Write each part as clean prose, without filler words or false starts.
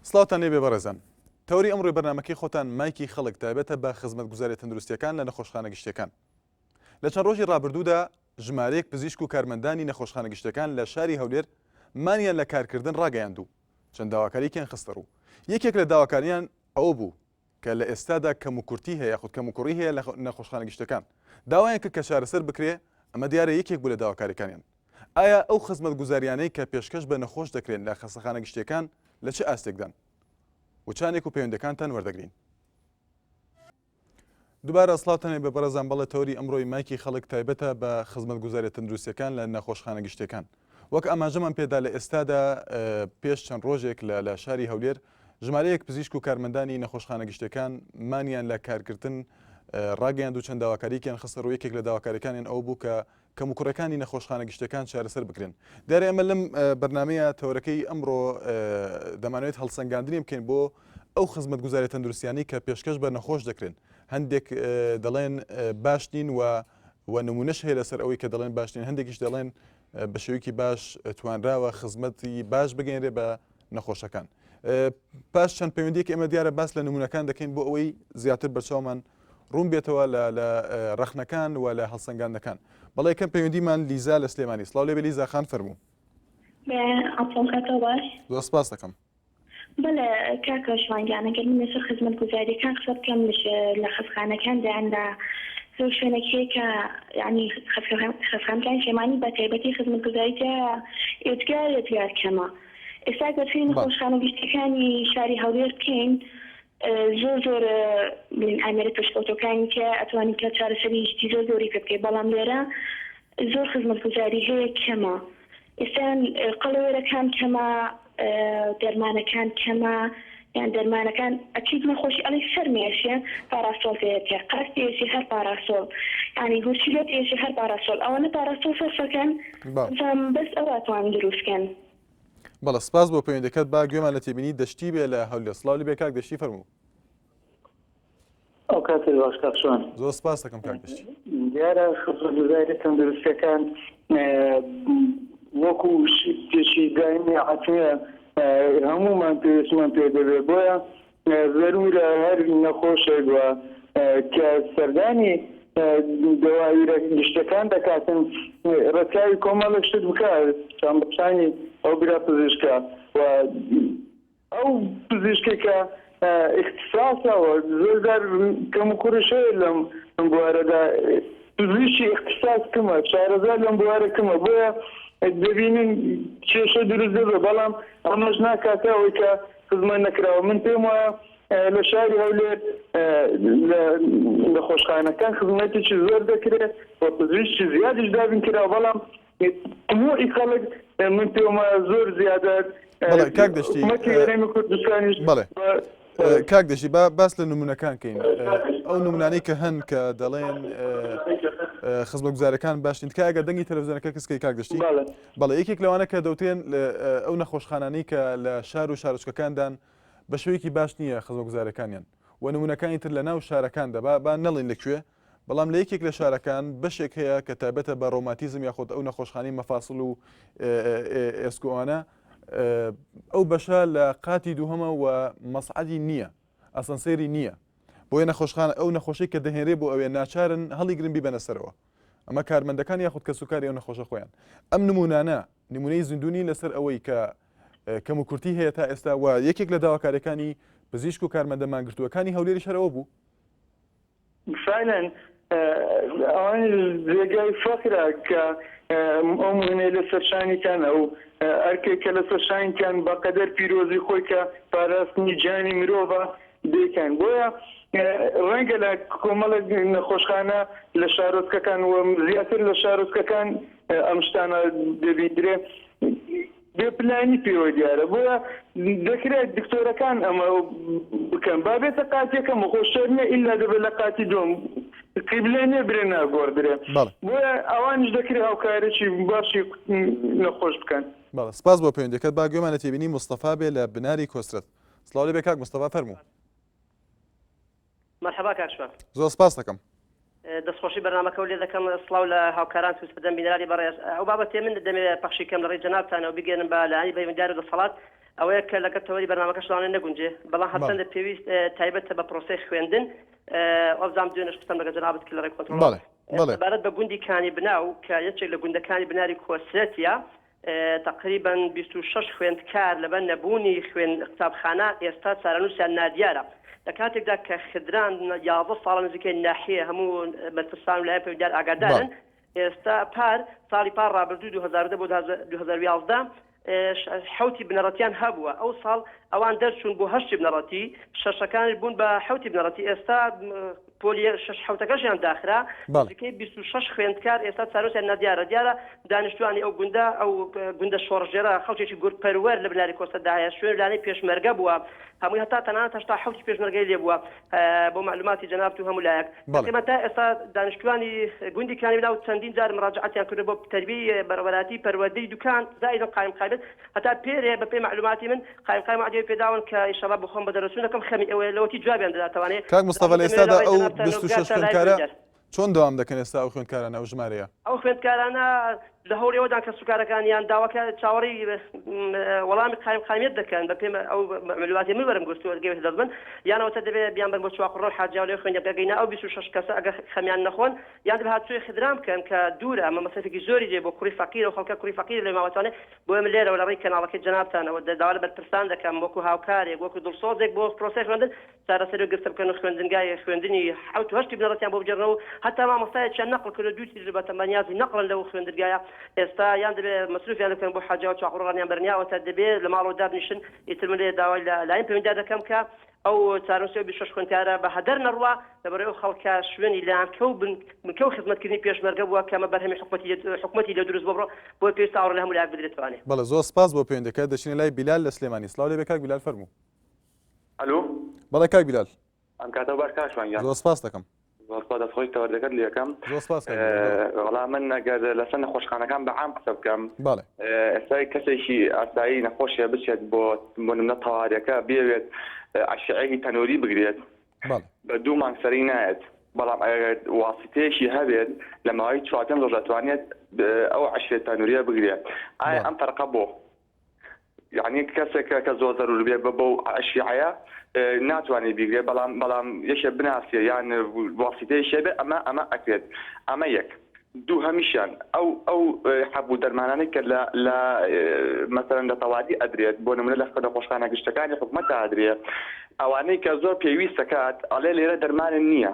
سڵاوتان لێبێ بەڕێزان. تەوەری ئەمڕۆی بەرنامەکەی خۆتان مایکی خەڵک تایبەتە بە خزمەتگوزاریە تەندروستیەکان لە نەخۆشخانە گشتیەکان. لە چەند ڕۆژی ڕابردوودا ژمارەیەک پزیشک و کارمەندانی نەخۆشخانە گشتیەکان لە شاری هەولێر مانیان لە کارکردن ڕاگەیاند و چەند داواکاریەکیان خستە ڕوو. یەکێک لە داواکاریان ئەوە بوو کە لە ئێستادا کەموکورتی هەیە یاخود کەموکوڕی هەیە لە نەخۆشخانە گشتیەکان داوایان کرد کە چارەسەر بکرێ، ئەمە دیارە یەکێک بوو لە داواکاریەکانیان. ئایا ئەو خزمەتگوزاریانەی کە پێشکەش بە نەخۆش دەکرێن لە خەستەخانە گشتیەکان لە چ ئاستێکدان؟ وچانێک و پەیوەندەکانتان وەردەگرین. دوبارە سڵاوتان لێبێ بەڕێزان بەڵێ تەوەری ئەمڕۆی مایکی خەڵک تایبەتە بە خزمەتگوزاریە تەندروستیەکان لە نەخۆشخانە گشتیەکان وەک ئاماژەمان پێدا لە ئێستادا پێش چەند ڕۆژێک لە لە شاری هەولێر ژمارەیەک پزیشک و کارمەندانی نەخۆشخانە گشتیەکان مانیان لە کارکردن ڕاگەیاند و چەند داواکاریکیان خستە ڕوو یەکێک لە داواکاریەکانیان ئەوە بوو کە کەموکوڕیەکانی نەخۆشخانە گشتیەکان چارەسەر بکرێن. دیارە ئێمە لەم بەرنامەیە تەوەرەکەی ئەمڕۆ دەمانەوێت هەڵسەنگاندنی بکەین بۆ ئەو خزمەتگوزاریە تەندروستیانەی کە پێشکەش بە نەخۆش دەکرێن. هەندێک دەڵێن باش نین و و نمونەش هەیە لەسەر ئەوەی کە دەڵێن باش نین، هەندێکیش دەڵێن بە شێوەیەکی باش توانراوە خزمەتی باش بگەێنرێ بە نەخۆشەکان. پاش چەند پەیوەندیەک ئێمە دیارە باس لە نمونەکان دەکەین بۆ ئەوەی زیاتر بەرچاومان ڕوون بێتەوە لە لە ڕەخنەکان و لە هەڵسەنگاندنەکان. بەڵێ یەکەم پەیوەندیمان لیزا لە سلێمانی. سڵاو لێبێ لیزا خان فەرموو. عەفوەم کاکە باش. زۆر سپاست دەکەم. بەڵێ کاکە شوان گیان ئەگەر من لەسەر خزمەتگوزاریەکان قسە بکەم لە خەستخانەکاندا یان لە زۆر شوێنێک هەیە کە یانی خەستخانەکانی سلێمانی بە تایبەتی خزمەتگوزاری تیایە ئێجگار ئێجگار کەمە ئێستا گەر سەیری نەخۆشخانە گشتیەکانی شاری هەولێر بکەین زۆر زۆر بڵێین ئامێرە پێشکەوتوەکانی تیایە ئەتوانی کە چارەسەری شتی زۆر زۆری پێ بکەی بەڵام لێرە زۆر خزمەتگوزاری هەیە کەمە ئێستا قەڵەوێرەکان کەمە دەرمانەکان کەمە یان دەرمانەکان ئەچیت نەخۆشی ئەڵێی سەرم ئێشێ پاراسۆڵ دێتێ قاچ ئێشێ هەر پاراسۆڵ یانی گورچیلەت ئێشێ هەر پاراسۆڵ ئەوەنە پاراسۆڵ سەرفەکەن بزانم بەس ئەوە ئەتوانن دروست کەن. بەڵێ سپاس بۆ پەیوەندەکەت با گوێمان لە تێبینی دەشتی بێ لە هەولێر سڵاو لێبێ کاک دەشتی فەرموو. ئەو کاتت باش کاک شوان. زۆر سپاس دەکەم کاک دەشتی. دیارە خزمەتگوزاریە تەندروستیەکان وەکو شتێکی دایمی حەتمیە هەموومان پێویستمان پێ دەبێت بۆیە زەرورە هەر نەخۆشێک و کە سەردانی دەوایرە گشتەکان دەکاتن ڕەچاوی کۆمەڵێک شت بکات شانبەشانی ئەو برا پزیشکە و ئەو پزیشکێک کە ئیختیساسە و زۆر جار کەموکوڕیش هەیە لەم بوارەدا پزیشکی ئیختیساس کمە شارەزا لەم بوارە کمە بۆیە دەبینین کێشە دروست دەبێت بەڵام ئەمەش ناکاتە ئەوەی کە خزمەت نەکراوە من پێم وایە لە شاری هەولێر لە نەخۆشخانەکان خزمەتێکی زۆر دەکرێت و پزیشکی زیادیش دابین کراوە بەڵام تموحی خەڵک من پێم وایە زۆر زیادە بەڵێ کاک دەشتی حکومەتی هەرێمی کوردستانیش بەڵێ کاک دەشتی با باس لە نمونەکان کەین ئەو نمونانەی کە هەن کە دەڵێن خزمەتگوزارەکان باش نین تکایە ئەگەر دەنگی تەلەڤزیۆنەکە کزکەی کاک دەشتی بەڵێ یەکێک لەوانە کە دەوترێن ئەو نەخۆشخانانەی کە لە شار و شارۆچکەکاندان بە شێوەیەکی باش نییە خزمەتگوزارەکانیان و نمونەکانی تر لە ناو شارەکاندا با با نەڵێن لە کوێ بەڵام لە یەکێک لە شارەکان بەشێک هەیە کە تایبەتە بە ڕۆماتیزم یاخود ئەو نەخۆشخانەی مەفاسڵ و ئێسک و ئەوانە ئەو بەشە لە قاتی دووهەمە و مەسعەدی نییە ئەسەنسێری نییە بۆیە نەخۆشخانە ئەو نەخۆشەی کە دەهێنرێ بۆ ئەوێ ناچارن هەڵیگرن بیبەنە سەرەوە ئەمە کارمەندەکان یاخود کەسوکاری ئەو نەخۆشە خۆیان ئەم نمونانە نمونەی زیندوو نین لەسەر ئەوەی کە کەموکورتی هەیە تا ئێستا و یەکێک لە داواکاریەکانی پزیشک و کارمەندە مانگرتووەکانی هەولێریش هەر ئەوە بوو. فعلا ئەوانیش جێگای فەخرە کە ئەو مهنەی لەسەر شانیتان ئەو ئەرکێک کە لەسەر شانیتان بەقەدەر پیرۆزی خۆی کە پاراستنی گیانی مرۆڤە دەیکەن بۆیە ڕەنگە لە کۆمەڵێک نەخۆشخانە لە شارۆچکەکان و زیاتر لە شارۆچکەکان ئەم شتانە دەبیندرێ بێ پلانی پێوە دیارە بۆیە دەکرێت دکتۆرەکان ئەمە بکەن با بێتە قاتیەکەم خۆ شەر نیە ئیلا دەبێت لە قاتی دووەم قیبلە نیە برێ ناگۆڕدرێ بۆیە ئەوانیش دەکرێت هاوکاریی باشی نەخۆش بکەن. بەڵێ سپاس بۆ پەیوەندیەکەت با گوێمان لە تێبینی مستەفا بێ لە بناری کۆسرەت. سڵاو لێبێ کاک مستەفا فەرموو. مەرحەبا کاک شوان. زۆر سپاست دەکەم. دەستخۆشی بەرنامەکەو لێ دەکەم سڵاو لە هاوکارانت و سەرجەم بینەرانی بەڕێز ئەو بابەتەی من دەمەوێ پەخشی کەم لە ڕێی جەنابتانەوە بگەیەنم بە لایەنی پەیوەندیدار و دەسەڵات. ئەوەیە کە لەگەڵ تەوەری بەرنامەکەش لەوانەیە نەگونجێ، بەڵام هەرچەندە پێویست تایبەتە بە پرۆسەی خوێندن، وابزانم دوێنێش قسەم لەگەڵ جەنابت کرد لە ڕێی کۆنترۆڵەوە سەبارەت بە گوندی کانی بناو کە یەکێک لە گوندەکانی بناری کۆسرەتیە، تەقریبەن 26 خوێندکار لەبەر نەبوونی خوێن قوتابخانە ئێستا چارەنووسیان نادیارە. لە کاتێکدا کە خدران 11 ساڵە نزیکەی ناحیە هەموو بەرپرسان و لایەن پەیوەندیدار ئاگادارن ئێستا پار ساڵی پار ڕابردوو 2010 بۆ 2011 حەوتی بنەڕەتیان هەبووە ئەو ساڵ ئەوان دەرچوون بۆ هەشتی بنەڕەتی شەشەکانیش بوون بە حەوتی بنەڕەتی ئێستا پۆلی شەش حەوتەکەشیان داخرا نزیکەی 26 خوێندکار ئێستا چارەنووسیان نادیارە دیارە دانیشتوانی ئەو گوندە ئەو گوندە شۆڕشگێرە خەڵکێکی گورگپەروەر لە بناری کۆسەدا هەیە شوێن لانەی پێشمەرگە بووە هەمووی هەتا تەنانەت هەشتا حەوتی پێشمەرگەی لێ بووە بۆ مەعلوماتی جەنابت و هەموو لایەک تەقریبا تا ئێستا دانیشتوانی گوندی کانی بناو چەندین جار مراجعەتیان کردووە بۆ تەربیەی بەڕێوەبەرایەتی پەروەردەی دوکان زائیدەن قایمقامیەت هەتا پێرێ بە پێی مەعلوماتی من قایمقام وەعدی ئەوەی پێداون کە ئیشەڵا بۆ خۆم بەدەرەچوون دەکەم خەمی ئەوەیە لەوەتی جوابیان دەداتەوانێ کاک مستەفا لە دەمەوێ لە ئێستادا ڕێی ئەو جەنابتانەوە 26 بگاتە لای خوێندکارە پەیوەندیدار. چۆن دەوام دەکەن ئێستا ئەو خوێندکارانە ئەو ژمارەیە؟ ئەو خوێندکارانە لە هەوڵی ئەوەدان کەسوکارەکانیان داواکە چاوەڕێی وەڵامی قایمقامیەت دەکەن بە پێی ئەو مەعلوماتی من وەرم گرتووە گەیشتە دەست من یان ئەوەتا دەبێ بیانبەن بۆ چواقوڕنە و حاجیاو لەوێ خوێندیان بکەن گەینا ئەو 26 کەسە ئەگەر خەمیان نەخۆن یان دەبێ هاتوچۆی خدران بکەن کە دوورە ئەمە مەسرەفێکی زۆری دێ بۆ کوڕی فەقیرە و خەڵکە کوڕی فەقیرە لەوێ ماوەتوانێ بۆیە من لێرەوە لە ڕێی کەناڵەکەی جەنابتانەوە داوا لە بەرپرسان دەکەم وەکو هاوکارێک وەکو دڵسۆزێک بۆ پرۆسەی خوێندن چارەسەری و گرفتە بکەن و خوێندنگای خوێندنی حەوت و هەشتی بنەڕەتیان بۆ بگێڕنەوە و هەتا مامۆستایەکیان نەقڵ کردوە دوو تیرە بە بەنیازی نەقڵن لەو خوێندنگایە ئێستا یان دەبێ مەسروفیان بکەن بۆ حاجیان و چاقوڕانیان بەرن یا ئەوەتا دەبێ لە ماڵەوە دابنیشن ئیتر من لێ داوای لە لایەن پەیوەندیدار دەکەم کە ئەو چارەنووسی ئەو 26 خوێندکارە بە هەدەر نەڕوا لەبەرئەوەی ئەو خەڵکە شوێنی لانکە و بنکە و خزمەتکردنی پێشمەرگە بووە کە ئەمە بەرهەمی حکومەتی حکومەتی لێ دروست بووە بڕۆ بۆیە پێویستە ئاوڕ لە هەموو لایەک بدرێتەوانێ. بەڵێ زۆر سپاس بۆ پەیوەندیەکە دەچینە لای بیلال لە سلێمانی سڵاو لێبێ کاک بیلال فەرموو. ئەلو. بەڵێ کاک بیلال. ئەم کاتەو باش کاک شوان گیان. زۆر سپاست دەکەم. زۆر سپاس دەست خۆش تەوەردەکەت لێ ئەکەم. زۆر سپاس کاک بیلال بەڵێ. وەڵا من ئەگەر لەسەر نەخۆشخانەکان بە عام قسە بکەم. بەڵێ. ئێستا کەسێکی ئاسایی نەخۆشە بچێت بۆ بۆ نمونە تەوارەکە بیەوێت ئەشعەیەکی تەنوری بگرێت بەڵێ. بە دوو مانگ سەری نایەت بەڵام ئەگەر واسیتەیەکی هەبێت لە ماوەی چوار پێنج ڕۆژ ئەتوانێت ئەو ئەشعە تەنوریە بگرێت ئایا بەڵێ. ئەم فەرقە بۆ؟ یەعنی کەسێک کە زۆر زەرور بێ بە بەو ئەشیعەیە ناتوانێت بیگرێت بەڵام بەڵام یەکێ بناسێ یان واسیتەیەکی هەبێ ئەمە ئەمە ئەکرێت ئەمە یەک دوو هەمیشان ئەو ئەو حەب و دەرمانانەی کە لە لە مەسەلەن لە تەوادی ئەدرێت بۆ نمونە لە نەخۆشخانە گشتەکانی حکومەتا ئەدرێ ئەوانەی کە زۆر پێویستەکات ئەڵێ لێرە دەرمانن نییە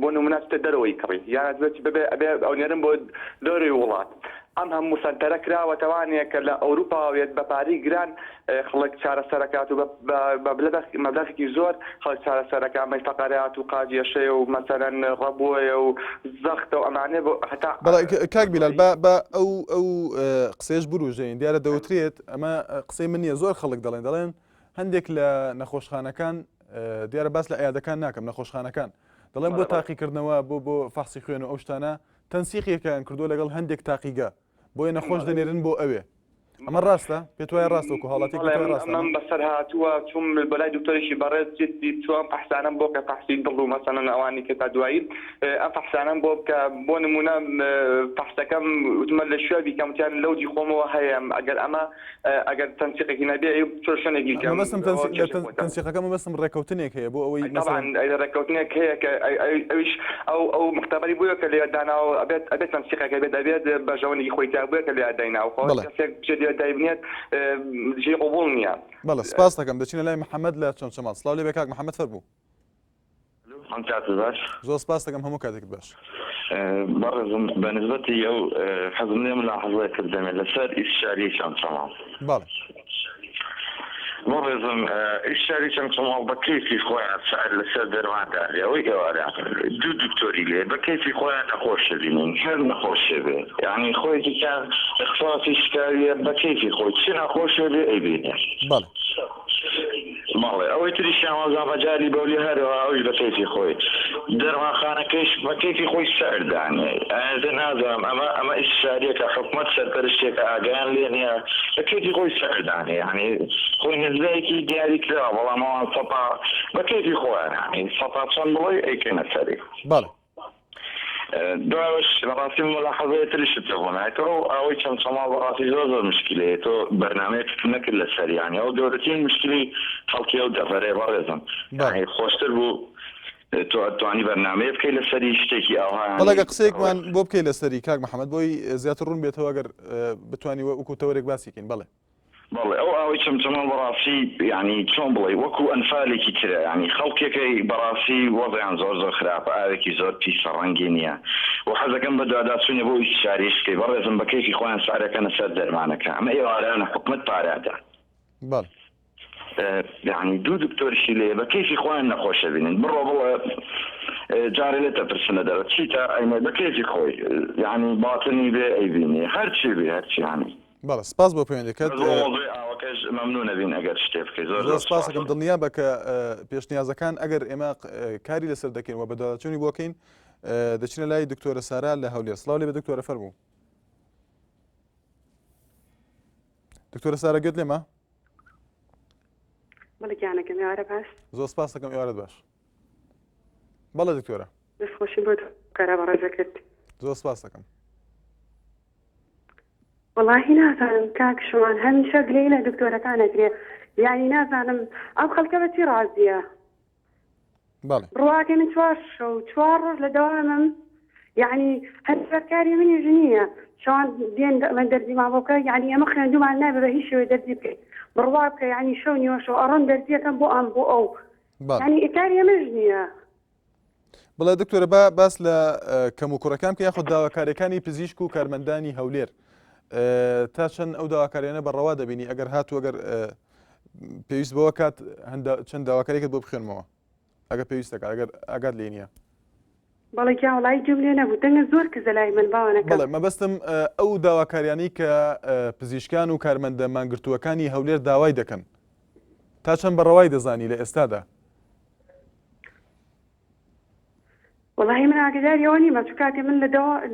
بۆ نمونە چتە دەرەوەی کڕی یان ئەبێت ببێ ئەبێ ئەونێرن بۆ دەرەوەی وڵات ئەم هەموو سەنتەرە کراوەتەوانێ کە لە ئەوروپاوە یەت بە پارەی گران خەڵک چارەسەرەکات و بە مەبلەغێکی زۆر خەڵک چارەسەرەکا مەی فەقەرات و قاجیەشەیە و مەسەلەن ڕەبۆیە و زەختە و ئەمانە بۆ هەتا بەڵێ کاک بیلال با با ئەو ئەو قسەیەش بوروژێین دیارە دەوترێت ئەمە قسەی من نییە زۆر خەڵک دەڵێن دەڵێن هەندێک لە نەخۆشخانەکان دیارە باس لە عیادەکان ناکەم نەخۆشخانەکان دەڵێن بۆ تاقیکردنەوە بۆ بۆ فەحسی خوێن و ئەو شتانە تەنسیقێکیان کردووە لەگەڵ هەندێک تاقیگە بۆیە نەخۆش دەنێرن بۆ ئەوێ ئەمە ڕاستە پێت وایە ڕاستە وەکو هاوڵاتیەک پێت وایە ڕاستە ئەمەم بەسەر هاتووە چووم بەلای دکتۆرێکی بەڕێز جدی چوو ئەم فەحسانەم بۆ کە فەحسی دڵ و مەسەلەن ئەوانی کە تا دوایی ئەم فەحسانەم بۆ بکە بۆ نمونە فەحسەکەم وتمە لە کوێ بیکەم وتیان لەو جی خۆمەوە هەیە ئەگەر ئەمە ئەگەر تەنسیقێکی نەبێ ئەی بچۆ شوێنێکی کەم مەبەستم تەنسیقەکە مەبەستم ڕێکەوتنێک هەیە بۆ ئەوەی طبعا ڕێکەوتنێک هەیە کە ئەویش ئەو ئەو مختبەری بووە کە لێ داناوە ئەبێت ئەبێت تەنسیقێک هەبێت ئەبێت بەرژەوەندێکی خۆی تیا بووە کە لێ دایناوە خۆ کەسێک بچێت لێ دایبنێت جێی قبوڵ نییە. بەڵێ سپاست دەکەم دەچینە لای محەمەد لە چەمچەماڵ سڵاو لێ بێ کاک محەمەد فەرموو. هەم کاتت باش. زۆر سپاست دەکەم هەموو کاتێکت باش. بەڕێزم بە نسبەتی ئەو حەزم لێ ملاحەزەیەکت بدەمێ لەسەر ئیستشاریی چەمچەماڵ. بەڵێ. بەڕێزم ئیستشاری چەمچەماڵ بە کەیفی خۆیان سعر لەسەر دەرمان دانرێ ئەوەی ئێوارە دوو دکتۆری لێ بە کەیفی خۆیان نەخۆش دەبینن هەر نەخۆشێ بێ یانی خۆیەکێکیان ئیخساسی شکاویە بە کەیفی خۆی چ نەخۆشێ بێ ئەیبینێ. بەڵێ. بەڵێ ئەوەی تریشیان وازان مەجالی بەولی هەرەوە ئەویش بە کەیفی خۆی دەرمانخانەکەیش بە کەیفی خۆی سعر دانێ ئەزە نازانم ئەمە ئەمە ئیستشاریەکە حکومەت سەرپەرشتێکە ئاگایان لێ نییە بە کەیفی خۆی سعر دانێ یعنی خۆی نزایەکی دیاری کراوە بەڵام ئەوان سەتا بە کەیفی خۆیان یعنی سەتا چەند بڵێ ئەیکەنە سەری. بەڵێ. دوایەوەش بەڕاستی ملاحەزەیە تریشت هەبوو نایە تۆ ئەو ئاوەی چەمچەماڵ بەڕاستی زۆر زۆر مشکیلەیە تۆ بەرنامەیەکت نەکرد لەسەر یانی ئەوە گەورەترین مشکلی خەڵکی ئەو دەڤەرەیە بەڕێزم یانی خۆشتر بوو تۆ ئەتوانی بەرنامەیە بکەی لەسەری شتێکی ئاوها بەڵێ گەر قسەیەکمان بۆ بکەی لەسەری کاک محەمەد بۆی زیاتر ڕوون بێتەوە گەر بتوانی وەکو تەوەرێک باسی کەین بەڵێ. بەڵێ ئەو ئاوەی چەمچەماڵ بەڕاستی یانی چۆن بڵێی وەکو ئەنفالێکی ترە یانی خەڵکێکەی بەڕاستی وەزعیان زۆر زۆر خراپە ئاوێکی زۆر پیسە ڕەنگی نیە و حەزەکەم بەدواداچونێ بۆ ئیستشاریش بکەی بەڕێزم بە کەیفی خۆیان سعرەکەنە سەر دەرمانەکە ئەمە ئێوارانە حکومەت پارە ئەدا. بەڵێ. یەعنی دوو دکتۆرشی لێیە بە کەیفی خۆیان نەخۆش ئەبینن بڕۆ بڵێ جارێ لێت ئەپرسن لە دەرەوە چیتە ئەینێ بە کەیفی خۆی یەعنی باتنی بێ ئەیبینێ هەرچی بێ هەرچی یەعنی. بەڵێ سپاس بۆ پەیوەندیەکەت. بەس بۆ مەوزوعی ئاوەکەش مەمنون ئەبین ئەگەر شتێ بکەی زۆر زۆر زۆر سپاس سپاس. ئەکەم دڵنیابە کە پێشنیازەکان ئەگەر ئێمە کاری لەسەر دەکەین و بەدواداچوونی بۆ کەین دەچینە لای دکتۆرە سارا لە هەولێر سڵاو لێ بێ دکتۆرە فەرموو. دکتۆرە سارا گوێت لێمە؟ بەڵێ گیانەکەم ئێوارە باش. زۆر سپاس دەکەم ئێوارەت باش. بەڵێ دکتۆرە. دەستخۆشی بۆ کارا بەڕێزەکەت. زۆر سپاس دەکەم. وەڵاهی نازانم کاک شوان هەمیشە گلەیی لە دکتۆرەکان ئەکرێ یانی نازانم ئەم خەڵکە بە چی ڕازیە. بەڵێ. بڕواکەی من چوار شەو چوار ڕۆژ لە دەوامم یەعنی هەر لەبەر کاری منیش نییە شەوان دێن دەڵێن دەرزیمان بۆ بکە یەعنی ئێمە خوێندومان نابێ بە هیچ شێوەیە دەرزی بکەین بڕوا بکە یەعنی شەو نیوە شەو ئەڕۆم دەرزیەکەم بۆ ئەم بۆ ئەو بەڵێ. یەعنی کاری ئێمەش نییە. بڵێ دکتۆرە با باس لە کەم و کوڕەکان بکە یاخود داواکاریەکانی پزیشک و کارمەندانی هەولێر تا چەند ئەو داواکاریانە بە ڕەوا دەبینی ئەگەر هاتوو ئەگەر پێویست بەوە کات چەند داواکاریەکەت بۆ بخوێنمەوە ئەگەر پێویست دەکات ئەگەر ئاگات لێ نییە. بەڵێ گیان وەڵایی گوێم لێ نەبوو دەنگت زۆر کزە لای من باوانەکەم. بەڵێ مەبەستم ئەو داواکاریانەی کە پزیشکان و کارمەندە مانگرتووەکانی هەولێر داوای دەکەن تا چەند بە ڕەوای دەزانی لە ئێستادا؟ وەڵاهی من ئاگداری ئەوە نیمە چون کاتێ من لە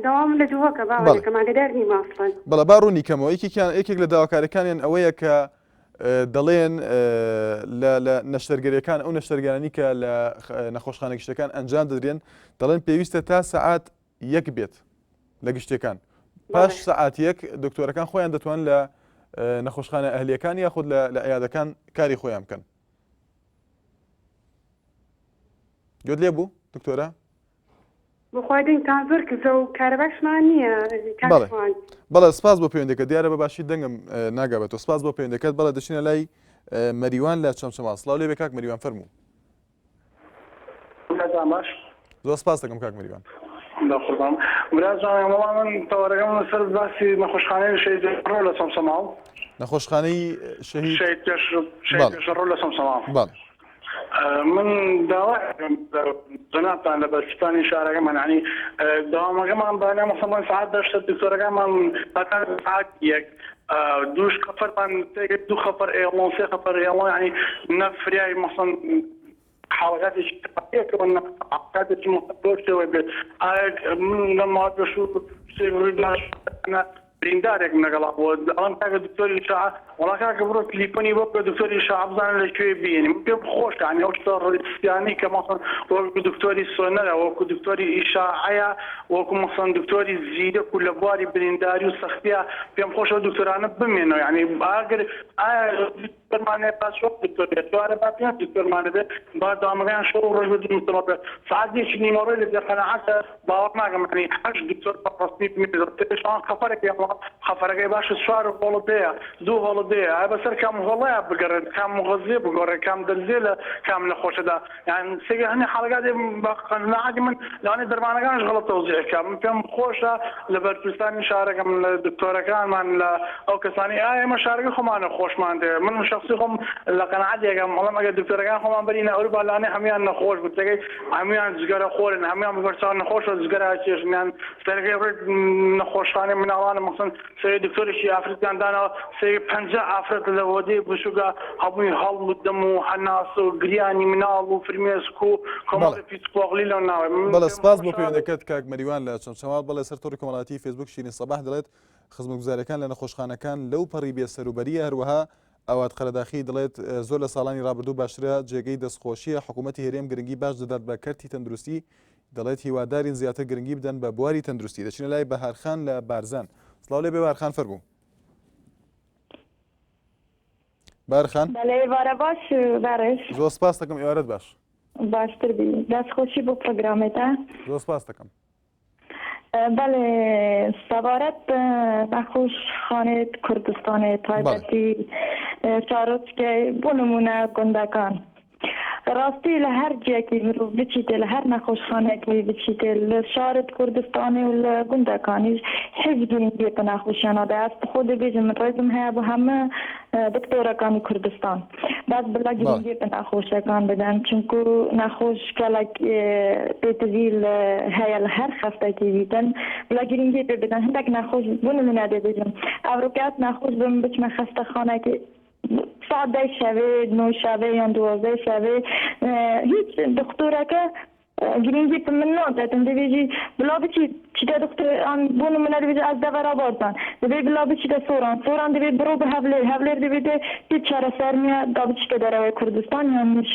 دەوام لە دهۆکە باوەکەم ئاگدار نیمە ئەسڵەن. بەڵێ با ڕوونی کەمەوە یەکێکیان یەکێک لە داواکاریەکانیان ئەوەیە کە دەڵێن لە لە نەشتەرگەریەکان ئەو نەشتەرگەرانی کە لە نەخۆشخانە گشتەکان ئەنجام دەدرێن دەڵێن پێویستە تا سەعات یەک بێت لە گشتەکان پاش سەعات یەک دکتۆرەکان خۆیان دەتوان لە نەخۆشخانە ئەهلیەکان یاخود لە عیادەکان کاری خۆیان بکەن. گوێت لێ بوو دکتۆرە؟ بەخوای دەنگتان زۆر کزە و کارەباشمان نییە کاک بەڵێ شوان. بەڵێ سپاس بۆ پەیوەندەکە دیارە بە باشی دەنگم ناگا بە تۆ سپاس بۆ پەیوەندەکەت بەڵێ دەچینە لای مەریوان لە چەمچەماڵ سڵاو لێ بێ کاک مەریوان فەرموو. کاتان باش. زۆر سپاس دەکەم کاک مەریوان. بەقوربان برا جان وەڵا من تەوەرەکەم لەسەر باسی نەخۆشخانەی شەهید پێشڕەو لە چەمچەماڵ. نەخۆشخانەی شەهید شەهید پێشڕەو شەهید پێشڕەو لە چەمچەماڵ. بەڵێ. من داوا جەنابتان لە بەرپرسانی شارەکەمان یانی دەوامەکەمان بە مەسەڵەن سەعات دەشتە دکتۆرەکانمان هەتا سەعات یەک دووش خەفەرمان دوو خەفەر ئێڵۆن سێ خەفەر ئێڵۆن یانی نە فریای مەسەن حاڵەکاتێکی پێکەوە نە حاڵەکاتێکی مەسەن بەو شێوەی بێت ئایا من لەم ماوە پێشوو شتێک ڕووی دا بریندارێکم لەگەڵا بووە ئەڵێم کاکە دکتۆری ئیشاعە وەڵا کاکە بڕۆ تلیفۆنی بۆ بکە دکتۆری ئیشاعە بزانە لە کوێ بینی من پێم خۆشە یانی ئەو شتە ڕیسکانەی کە مەسەن وەکو دکتۆری سۆنەرە وەکو دکتۆری ئیشاعەیە وەکو مەسەن دکتۆری زیرەک و لە بواری برینداری و سەختیە پێم خۆشە ئەو دکتۆرانە بمێنەوە یانی ئاگر ئایا دکتۆرمان هەیە با چوار دکتۆر بێت چوارە با پێنج دکتۆرمان هەبێت با دەوامەکەیان شەو و ڕۆژ بێت مستەمەڕ بێت سەعات یەکی نیمەڕۆی لە بێ قەناعەتە باوەڕ ناکەم یانی هەشت دکتۆر بە ڕەسمی بمێنێتەوە پێشان خەفەرێک هەیە خەفەرەکەی باشە چوار هۆڵە دەیە دوو هۆڵە دەیە ئەی بەسەر کام هۆڵەیا بگەڕێت کام مغەزیە بگۆڕێت کام دەرزیە لە کام نەخۆشەدا یان سێگە هەنێ حاڵەکات بە قەناعەتی من لەوانەیە دەرمانەکانش غەڵەت تەوزیع کا من پێم خۆشە لە بەرپرسانی شارەکەم لە دکتۆرەکانمان لە ئەو کەسانی ئا ئێمە شارەکە خۆمانە خۆشمان دەوێت من شخصی خۆم لە قەناعەتێکم ئەڵێم ئەگەر دکتۆرەکان خۆمان بەرینە ئەوروپا لەوانەیە هەموویان نەخۆش بن تێگەی هەموویان جگەرە خۆرن هەموویان بە بەرچاو نەخۆشە جگەرە ئەکێشن یان سەرەکەی ڕێک نەخۆشخانەی مناڵانە مەسەن سەیری دکتۆرێکی ئافرەتیان داناوە سەیری 50 ئافرەت لە وەدەی بچووکە هەمووی هەڵم و دەم و هەناسە و گریانی مناڵ و فرمێسک و کۆمەڵی پیس قۆغلی لەو ناوە من بەڵێ پێم سپاس بۆ خۆشە پەیوەندەکەت کاک مەریوان لە چەمچەماڵ بەڵێ سەر تۆڕی کۆمەڵایەتی فەیسبوک شیرین سەباح دەڵێت خزمەتگوزاریەکان لە نەخۆشخانەکان لەو پەڕی بێ سەروبەریە هەروەها ئاوات قەرەداخی دەڵێت زۆر لە ساڵانی ڕابردوو باشترە جێگەی دەستخۆشیە حکوومەتی هەرێم گرنگی باش دەدات بە کەرتی تەندروستی. دەڵێت هیوادارین زیاتر گرنگی بدەن بە بواری تەندروستی. دەچینە لای بەهار خان لە بارزان. سڵاو لێ بێ بەهار خان فەرموو. بەهار خان. بەلێ ئێوارە باش بەڕێز. زۆر سپاس دەکەم ئێوارەت باش. باشتر بی دەست خۆشی بۆ پرۆگرامێتە. زۆر سپاس دەکەم. بەلێ سەبارەت بە نەخۆشخانەی کوردستانێ تایبەتی شارۆچکەی بۆ نموونە گوندەکان ڕاستی لە هەر جێکی مرۆڤ بچیتێ لە هەر نەخۆشخانەیەکی بچیتێ لە شارت کوردستانی و لە گوندەکانیش هیچ گرنگیە بە نەخۆشیان نادە ئەس بخۆ دەبێژم من ڕێزم هەیە بۆ هەموو دکتۆرەکانی کوردستان بەس بلا گرنگی بە نەخۆشەکان بدەن چونکو نەخۆش گەلەک پێتڤی هەیە لە هەر خەستەکی بیتن بلا گرنگی پێ بدەن هەندێک نەخۆش بۆ نمونە دەبێژم ئەمڕۆکە ئەس نەخۆش بم بچمە خەستەخانەکی ساعت دەی شەوێ نۆی شەوێ یان دوازدەی شەوێ هیچ دکتۆرەکە گرنگی پە من نادەتن دەبێژی بلا بچی چیتە دکتۆر ئان بۆ نمونە دەبێژی ئەز دەڤەرا بارزان دەبێ بلا بچیتە سۆران سۆران دەبێ بڕۆ بە هەولێر هەولێر دەبێ دێ هیچ چارەسەر نییە دا بچیتە دەرەوەی کوردستان یان نیش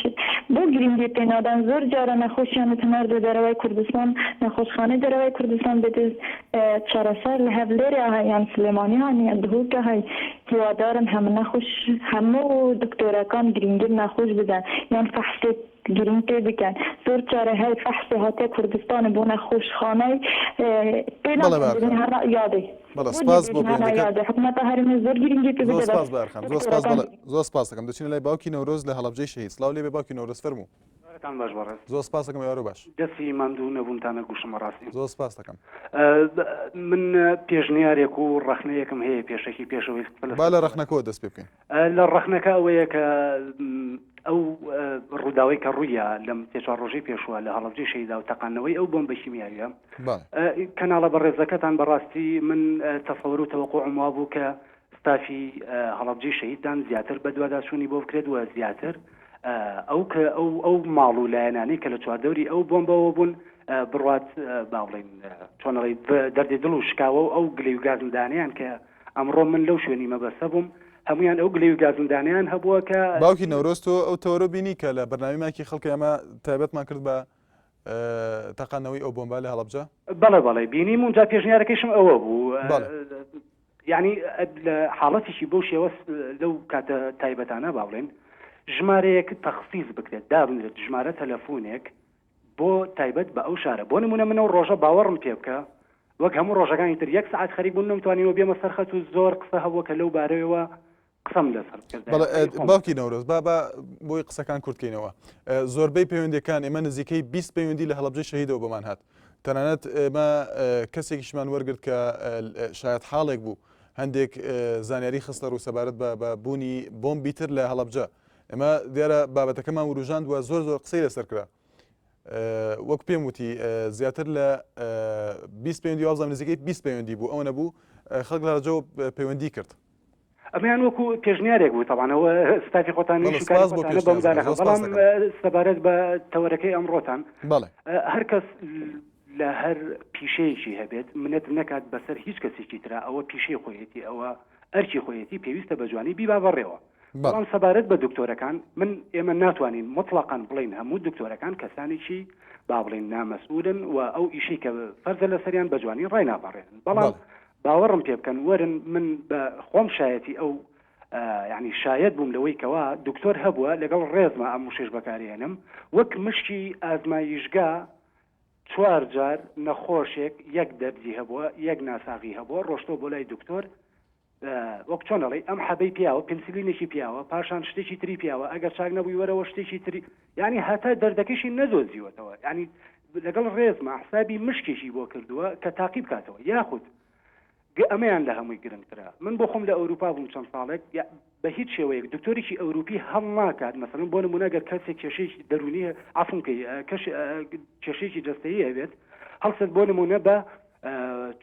بۆ گرنگی پێ نادەن زۆر جارە نەخۆشیان تناردە دەرەوەی کوردستان نەخۆشخانەی دەرەوەی کوردستان بێتە چارەسەر لە هەولێرێ هەی یان سلێمانی هەن یان دهۆکە هەی هیوادارم هەموو نەخۆش هەموو دکتۆرەکان گرنگی نەخۆش بدەن یان فەحسێک گرنگ پێ بکەن زۆر چارە هەی فەحسێ هاتیە کوردستان بۆ نەخۆشخانەی پێ بەڵێ ناکەن بەهار دەبێن خان هەر یادێ بەڵێ بۆ سپاس بۆ دەبێژن هەر پەیوەندەکەت یادێ حکومەتە هەرێمێ زۆر گرنگی پێ زۆر بدە سپاس بەس بەهار خان زۆر سپاس دکتۆرەکان بەڵێ زۆر سپاس دەکەم دەچینە لای باوکی نەورۆز لە هەڵەبجەی شەهید سڵاو لێ بێ باوکی نەورۆز فەرموو. کارتان باش بەڕێز. زۆر سپاس دەکەم ئێوارە باش. دەستی ماندوو نەبوونتان ئەگوشم بەڕاستی. زۆر سپاس دەکەم. من پێشنیارێک و ڕەخنەیەکم هەیە پێشەکی پێش ئەوەی قسە لەسەر با لە بابەتەکە ڕەخنەکەوە دەست پێ بکەین. لە ڕەخنەکە ئەوەیە کە ئەو ڕووداوەی کە ڕوویا لەم سێ چوار ڕۆژەی پێشووە لە هەڵەبجەی شەهیدا و تەقاندنەوەی ئەو بۆمبە کیمیاویە بەڵێ. کەناڵە بەڕێزەکەتان بەڕاستی من تەسەوەر و تەوەقوعم وابوو کە ستافی هەڵەبجەی شەهیدتان زیاتر بەدواداچوونی بۆ بکرێت و زیاتر ئەو کە ئەو ئەو ماڵ و لایەنانەی کە لە چواردەوری ئەو بۆمبەوە بوون بڕوات با بڵێین چۆن ئەڵێی دەردی دڵ و شکاوە و ئەو گلەی و گازندانەیان کە ئەمڕۆ من لەو شوێنی مەبەستە بووم هەمویان ئەو گلەی و گازندانەیان هەبووە کە باوکی نەورۆز تۆ ئەو تەوەرە بینی کە لە بەرنامەی ماکی خەڵکی ئەمە تایبەتمان کرد بە تەقاندنەوەی ئەو بۆمبا لە هەڵەبجە؟ بەڵێ بەڵێ بینیم و جا پێشنیارەکەیشم ئەوە بوو. بەڵێ. یانی لە حاڵەتێکی بەو شێوە لەو کاتە تایبەتانە با بڵێین ژمارەیەک تەخسیس بکرێت دابنرێت ژمارە تەلەفونێک بۆ تایبەت بە ئەو شارە بۆ نمونە من ئەو ڕۆژە باوەڕم پێ بکە وەک هەموو ڕۆژەکانی تر یەک سەعات خەریک بووم نەمتوانیوە بێمە سەر خەت و زۆر قسە هەبووە کە لەو بارەیەوە قسەم لەسەر بکردایە بەڵێ قسەی خۆم. باوکی نەورۆز با با بۆی قسەکان کورت کەینەوە زۆربەی پەیوەندیەکان ئێمە نزیکەی 20 پەیوەندی لە هەڵەبجەی شەهیدەوە بۆمان هات تەنانەت ئێمە کەسێکیشمان وەرگرت کە شایەت حاڵێک بوو هەندێک زانیاری خستە ڕوو سەبارەت بە بوونی بۆمبی تر لە هەڵەبجە ئێمە دیارە بابەتەکەمان وروژاند وە زۆر زۆر قسەی لەسەر کرا وەک پێم وتی زیاتر لە 20 پەیوەندی وابزانم نزیکەی 20 پەیوەندی بوو ئەوە نەبوو خەڵک لە هەڵەبجەوە پەیوەندی کرد ئەمەیان وەکو پێشنیارێک بوو تەبعەن ئەوە ستافی خۆتان بەڵێ ئیش و کاری سپاس بۆ خۆتانە بەم پێشنیازەکە دانەخەن زۆر سپاس بەڵام دەکەم. سەبارەت بە تەوەرەکەی ئەمڕۆتان بەڵێ. هەر کەس لە هەر پیشەیەکی هەبێت منەت نەکات بەسەر هیچ کەسێکی ترا ئەوە پیشەی خۆیەتی ئەوە ئەرکی خۆیەتی پێویستە بە جوانی بیبا بەڕێوە بەڵێ. بەڵام سەبارەت بە دکتۆرەکان من ئێمە ناتوانین موتڵەقەن بڵێین هەموو دکتۆرەکان کەسانێکی با بڵێین نامەسئولن و ئەو ئیشەی کە فەرزە لەسەریان بە جوانی ڕایناپەڕێنن بەڵام بەڵێ. باوەڕم پێ بکەن وەرن من بە خۆم شایەتی ئەو یانی شایەت بووم لەوەی کەوا دکتۆر هەبووە لەگەڵ ڕێزما ئەم وشەیش بەکارێنم وەک مشکی ئازمایشگا چوار جار نەخۆشێک یەک دەرزی هەبووە یەک ناساغی هەبووە ڕۆشتۆ بۆ لای دکتۆر وەک چۆن ئەڵێی ئەم حەبەی پیاوە پنسلینێکی پیاوە پاشان شتێکی تری پیاوە ئەگەر چاک نەبووی وەرەوە شتێکی تری یعنی هەتا دەردەکەشی نەدۆزیوەتەوە یعنی لەگەڵ ڕێزما حسابی مشکێکی بۆ کردووە کە تاقی بکاتەوە یاخود ئەمەیان لە هەمووی گرنگترە من بۆ خۆم لە ئەوروپا بووم چەند ساڵێک بە هیچ شێوەیەک دکتۆرێکی ئەوروپی هەڵناکات مەسەلەن بۆ نمونە گەر کەسێک کێشەیەکی دەروونی عەفوم کەی کێشەیەکی جەستەیی هەبێت هەڵسێت بۆ نمونە بە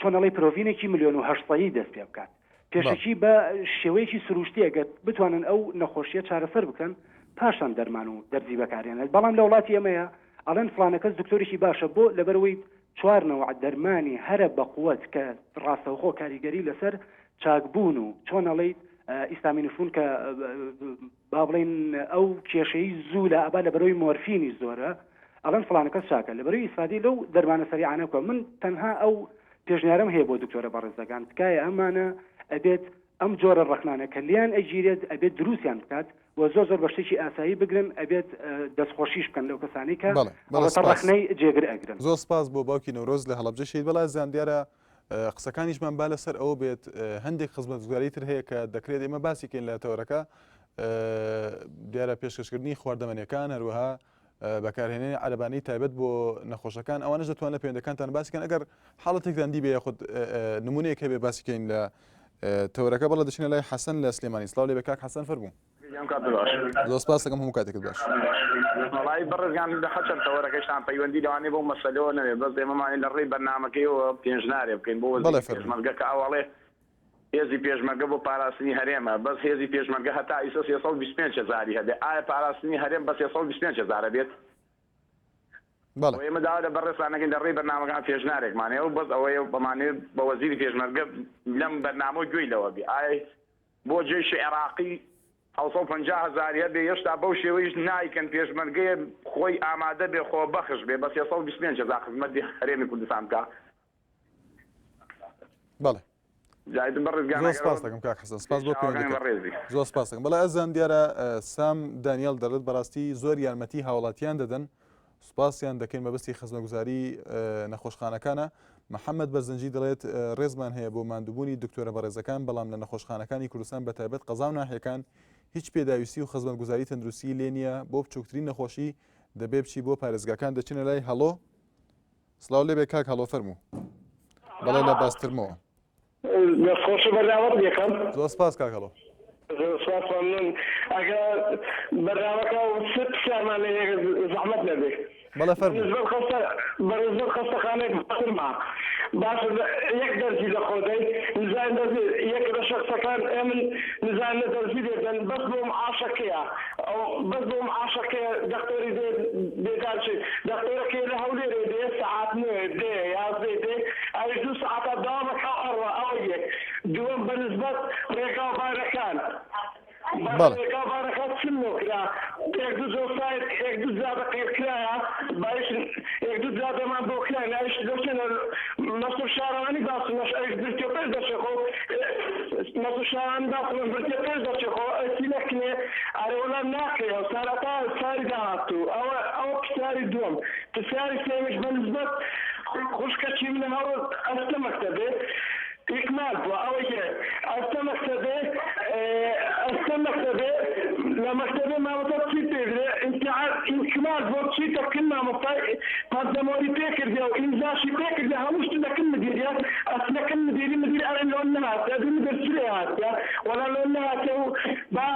چۆن ئەڵێی پرۆڤینێکی ملیۆن و هەشتسەیی دەست پێ بکات پێشەکی بە شێوەیەکی سروشتی ئەگەر بتوانن ئەو نەخۆشیە چارەسەر بکەن پاشان دەرمان و دەرزی بەکارێنێت بەڵام لە وڵاتی ئێمەیە ئەڵێن فڵانەکەس دکتۆرێکی باشە بۆ لەبەرەوەی چوار نەوع دەرمانی هەرە بەقوەت کە ڕاستەوخۆ کاریگەری لەسەر چاکبوون و چۆن ئەڵێیت ئیستامینوفون کە با بڵێین ئەو کێشەی زوو لە ئەبا لەبەرەوەی مۆرفینی زۆرە. ئەڵێن فڵانە کەس چاکە لەبەرەی ئیسفادەی لەو دەرمانە سەریعانە بکە من تەنها ئەو پێشنیارەم هەیە بۆ دکتۆرە بەڕێزەکان تکایە ئەمانە ئەبێت ئەم جۆرە ڕەخنانە کە لیان ئەگیرێت ئەبێت دروستیان بکات و زۆر زۆر بە شتێکی ئاسایی بگرن ئەبێت دەستخۆشیش بکەن لەو کەسانەی کە بەڵێ بەڵێ ئەوەتە سپاس. ڕەخنەی جێگر ئەگرن. زۆر سپاس بۆ باوکی نەورۆز لە هەڵەبجە شەهید بەڵا ئازیزان دیارە قسەکانیشمان با لەسەر ئەوە بێت هەندێک خزمەتگوزاری تر هەیە کە دەکرێت ئێمە باسی کەین لە تەوەرەکە دیارە پێشکەشکردنی خواردەمەنیەکان هەروەها بەکارهێنانی عەرەبانەی تایبەت بۆ نەخۆشەکان ئەوانەش دەتوان لە پەیوەندەکانتان باسی کەن ئەگەر حاڵەتێکتان دیبێ یاخود نمونەیەک هەبێ باسی کەین لە تەوەرەکە بەڵێ دەچینە لای حەسەن لە سلێمانی سڵاو لێبێ کاک حەسەن فەرموو زۆر سپاس دەکەم هەموو کاتێکت باش. وەڵایی بەڕێزگان هەرچەند تەوەرەکەشتان پەیوەندی لەوانەیە بەو مەسەلەوە نەبێ بەس ئێمەمانێ لە ڕێی بەرنامەکەیەوە پێشنارێ بکەین بۆ بەڵێ وەزیری فەرموو. پێشمەرگە کە ئەو ئەڵێ هێزی پێشمەرگە بۆ پاراستنی هەرێمە بەس هێزی پێشمەرگە هەتا ئیسە 325 هەزاری هەبێ ئایا پاراستنی هەرێم بە 325 هەزار ئەبێت؟ بەڵێ. بۆ ئێمە داوا لە بەڕێزتان ئەکەین لە ڕێی بەرنامەکان پێشنارێکمان هەیە و بەس ئەوەیە بەمانەوێ بە وەزیری پێشمەرگە لەم بەرنامەوە گوێی لەوە بێ ئایا بۆ جەیشی عێراقی 750 هەزاری هەبێ هێشتا بەو شێوەیش نایکەن پێشمەرگەیە خۆی ئامادە بێ خۆبەخش بێ بە 325 هەزار خزمەتی هەرێمی کوردستان بکا. بەڵێ جایدن بەڕێز گیان زۆر سپاس دەکەم کاک حەسەن سپاس بۆ پەیوەندیکەت زۆر سپاس دەکەم بەڵێ ئەزان دیارە سام دانیال دەڵێت بەڕاستی زۆر یارمەتی هاوڵاتیان دەدەن سپاسیان دەکەین مەبەستی خزمەگوزاری نەخۆشخانەکانە محەممەد بەرزنجی دەڵێت ڕێزمان هەیە بۆ ماندووبوونی دکتۆرە بەڕێزەکان بەڵام لە نەخۆشخانەکانی کوردستان بە تایبەت قەزا و ناحیەکان هیچ پێداویستی و خزمەتگوزاری تەندروستی لێ نییە بۆ بچووکترین نەخۆشی دەبێ بچی بۆ پارێزگاکان دەچنە لای هەڵۆ سڵاو لێبێ کاک هەڵۆ فەرموو. بەڵێ لە باسترمەوە. دەست خۆش بەرنامەت لێکەم. زۆر سپاس کاک هەڵۆ. زۆر سپاس مەمنون ئەگە بەرنامەکە سێ پرسیارمان لێ هەیە زەحمەت نەبێ. بەڵێ فەرموو. بەنسبەت خەستە بەنسبەت خەستەخانەی باسترما باشە یەک دەرزی لە خۆ دەی نزایم دەرزی یەک لە شەخسەکان ئێمن نزایم لە دەرزی لێ دەن بەس بۆ معاشەکەیە ئەو بەس بۆ معاشەکەیە دەختۆری دێ بێدار چی دەختۆرەکەی لە هەولێرێ دێ سەعات نۆ دێ یازدەی دێ ئەویش دوو سەعاتا دەوام ئەکا و ئەڕوا ئەوە یەک دووەم بە نسبەت ڕێگا و بانەکان بە بەڵێ. ڕێگا و بانەکان چ نۆکرا یەک دوو جۆسایت یەک دوو جادە قێر کرایە بایش یەک دوو جادەمان بۆ کرا ئەویش دەچێنە مەسرور شارەوانی باسمەش ئەویش برتیە پێش دەچێ خۆ مەسرور شارەوانی باسمەش برتیە پێش دەچێ خۆ ئەچی نەکنێ ئەرێ وەلا ناکرێ سەرەتا ساری داهاتوو ئەوە ئەوە پرسیاری دووەم پرسیاری سێیەمیش بە نسبەت خوشکەکی منە هەوڵ ئەستە مەکتەبێ ئیکمال بووە ئەوە یەک ئەستە مەکتەبێ ئەستە مەکتەبێ لە مەکتەبێ مامۆستا چی پێ درێ ئیمتیحان ئیکمال بۆ چیتە کن مامۆستای پەنجەمۆری پێ کردێ و ئیمزاشی پێ کردێ هەموو شت لە کن مدیریە ئەسلە کن مدیری مدیر ئەرێ لۆن نەهاتیە دی مدیر چرێ هاتیە وەلا لۆن نەهاتیە و با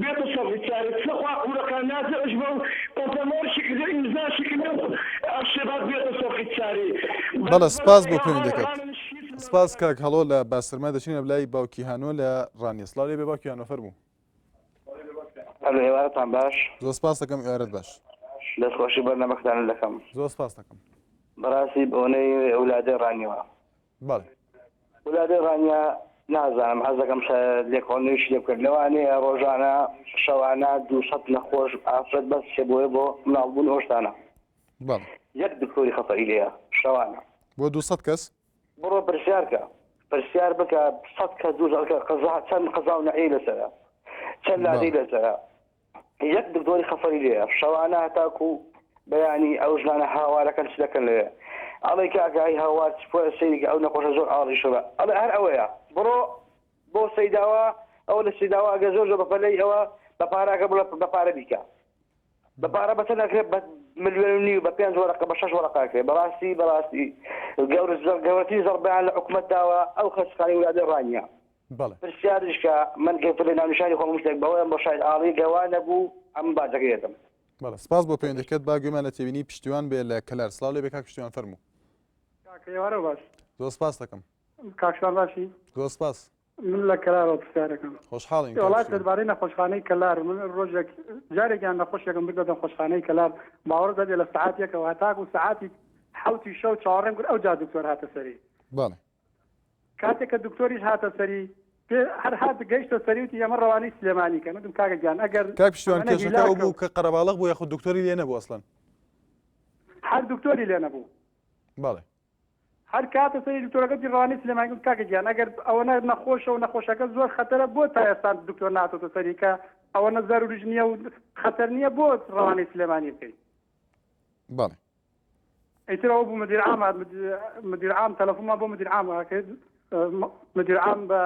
بێتە سەر چارێ چ خوا قورەکان نازعش بە و پەنجەمۆریشی کردێ ئیمزاشی کردێ و ئەشێ با بێتە سەر چارێ بەڵێ سپاس بۆ پەیوەندیەکەت. سپاس کاک هەڵۆ لە باسرمە دەچینە لای باوکی هانۆ لە ڕانیە سڵاو لێ بێ باوکی هانۆ فەرموو. ئەلۆ ئێوارەتان باش. زۆر سپاس دەکەم ئێوارەت باش. دەست خۆشی بەرنامەکەتان دەکەم. زۆر سپاس دەکەم. بەڕاستی بۆنەی ولادەی ڕانیەوە. بەڵێ. ولادەی ڕانیە نازانم حەز دەکەم لێکۆڵینەوەیشی لێ بکەن لەوانەیە ڕۆژانە شەوانە 200 نەخۆش ئافرەت بەس چێ بۆیە بۆ مناڵبوون ئەو شتانە. بەڵێ. یەک دکتۆری خەتەری لێیە شەوانە. بۆ 200 کەس؟ بڕۆ پرسیار کە پرسیار بکە سەد کەس دوو کە قەزا چەند قەزا و نەعی لەسەرە چەند لادەی لەسەرە یەک دکتۆری خەفەری لێیە شەوانە هەتاکو بەیانی ئەو ژنانە هاوارەکەن چ دەکەن لەوێ ئەڵێ کاکە هەی هاوار چ پۆ سەیری ئەو نەخۆشە زۆر ئاڵی شڕە ئەڵێ هەر ئەوەیە بڕۆ بۆ سەیداوە ئەوە لە سەیداوە ئەگەر زۆر زۆر بەپەلەی ئەوە بە پارەکە بڵێ بە پارە بیکە بە پارە بە چەند ئەکرێ بە ملیۆن و نیو بە پێنج وەرەقە بە شەش وەرەقە ئەکرێ بەڕاستی بەڕاستی گەورە گەورەترین زەڕبەیان لە حکومەت داوە ئەو خەستخانەی ولادەی ڕانیە بەڵێ. پرسیاریش کە من گەر لە ناونیشانی خۆم شتێک بەوەیان بۆ شاید ئاڵی گەوا نەبوو ئەم باجەکەی دەدەم. بەڵێ سپاس بۆ پەیوەندیەکەت با گوێمان لە تێبینی پشتیوان بێ لە کەلار سڵاو لێ بێ کاک پشتیوان فەرموو. کاکە ئێوارە باش. زۆر سپاس دەکەم. کاک شوان باشی؟ زۆر سپاس. من لە کەلارەوە پرسیارەکەم. خۆشحاڵین کاک وەڵا شوان. دەربارەی نەخۆشخانەی کەلار من ڕۆژێک جارێکیان نەخۆشێکم بردە نەخۆشخانەی کەلار باوەڕت هەبێ لە سەعات یەکەوە هەتاکو سەعاتی حەوتی شەو چاوەڕێم کرد ئەوجا دکتۆر هاتە سەری. بەڵێ. کاتێک کە دکتۆریش هاتە سەری پێ هەر هات گەیشتە سەری وتی ئەمە ڕەوانەی سلێمانی کەن وتم کاکە گیان ئەگەر کاک پشتیوان ئەمە کێشەکە هیلاکە ئەو بوو کە قەرەباڵغ بوو یاخود دکتۆری لێ نەبوو ئەسڵەن؟ هەر دکتۆری لێ نەبوو. بەڵێ. هەر کاتە سەری دکتۆرەکە وتی ڕەوانەی سلێمانی گوتم کاکە گیان ئەگەر ئەوەنە نەخۆشە و نەخۆشەکە زۆر خەتەرە بۆ تا ئێستا دکتۆر ناتۆتە سەری کە ئەوەنە زەروریش نییە و خەتەر نییە بۆ ڕەوانەی سلێمانی بکەی. بەڵێ. ئیتر ئەوە بوو مدیر عام هات مدیر عام تەلەفۆنمان بۆ مدیر عام کرد مدیر عام بە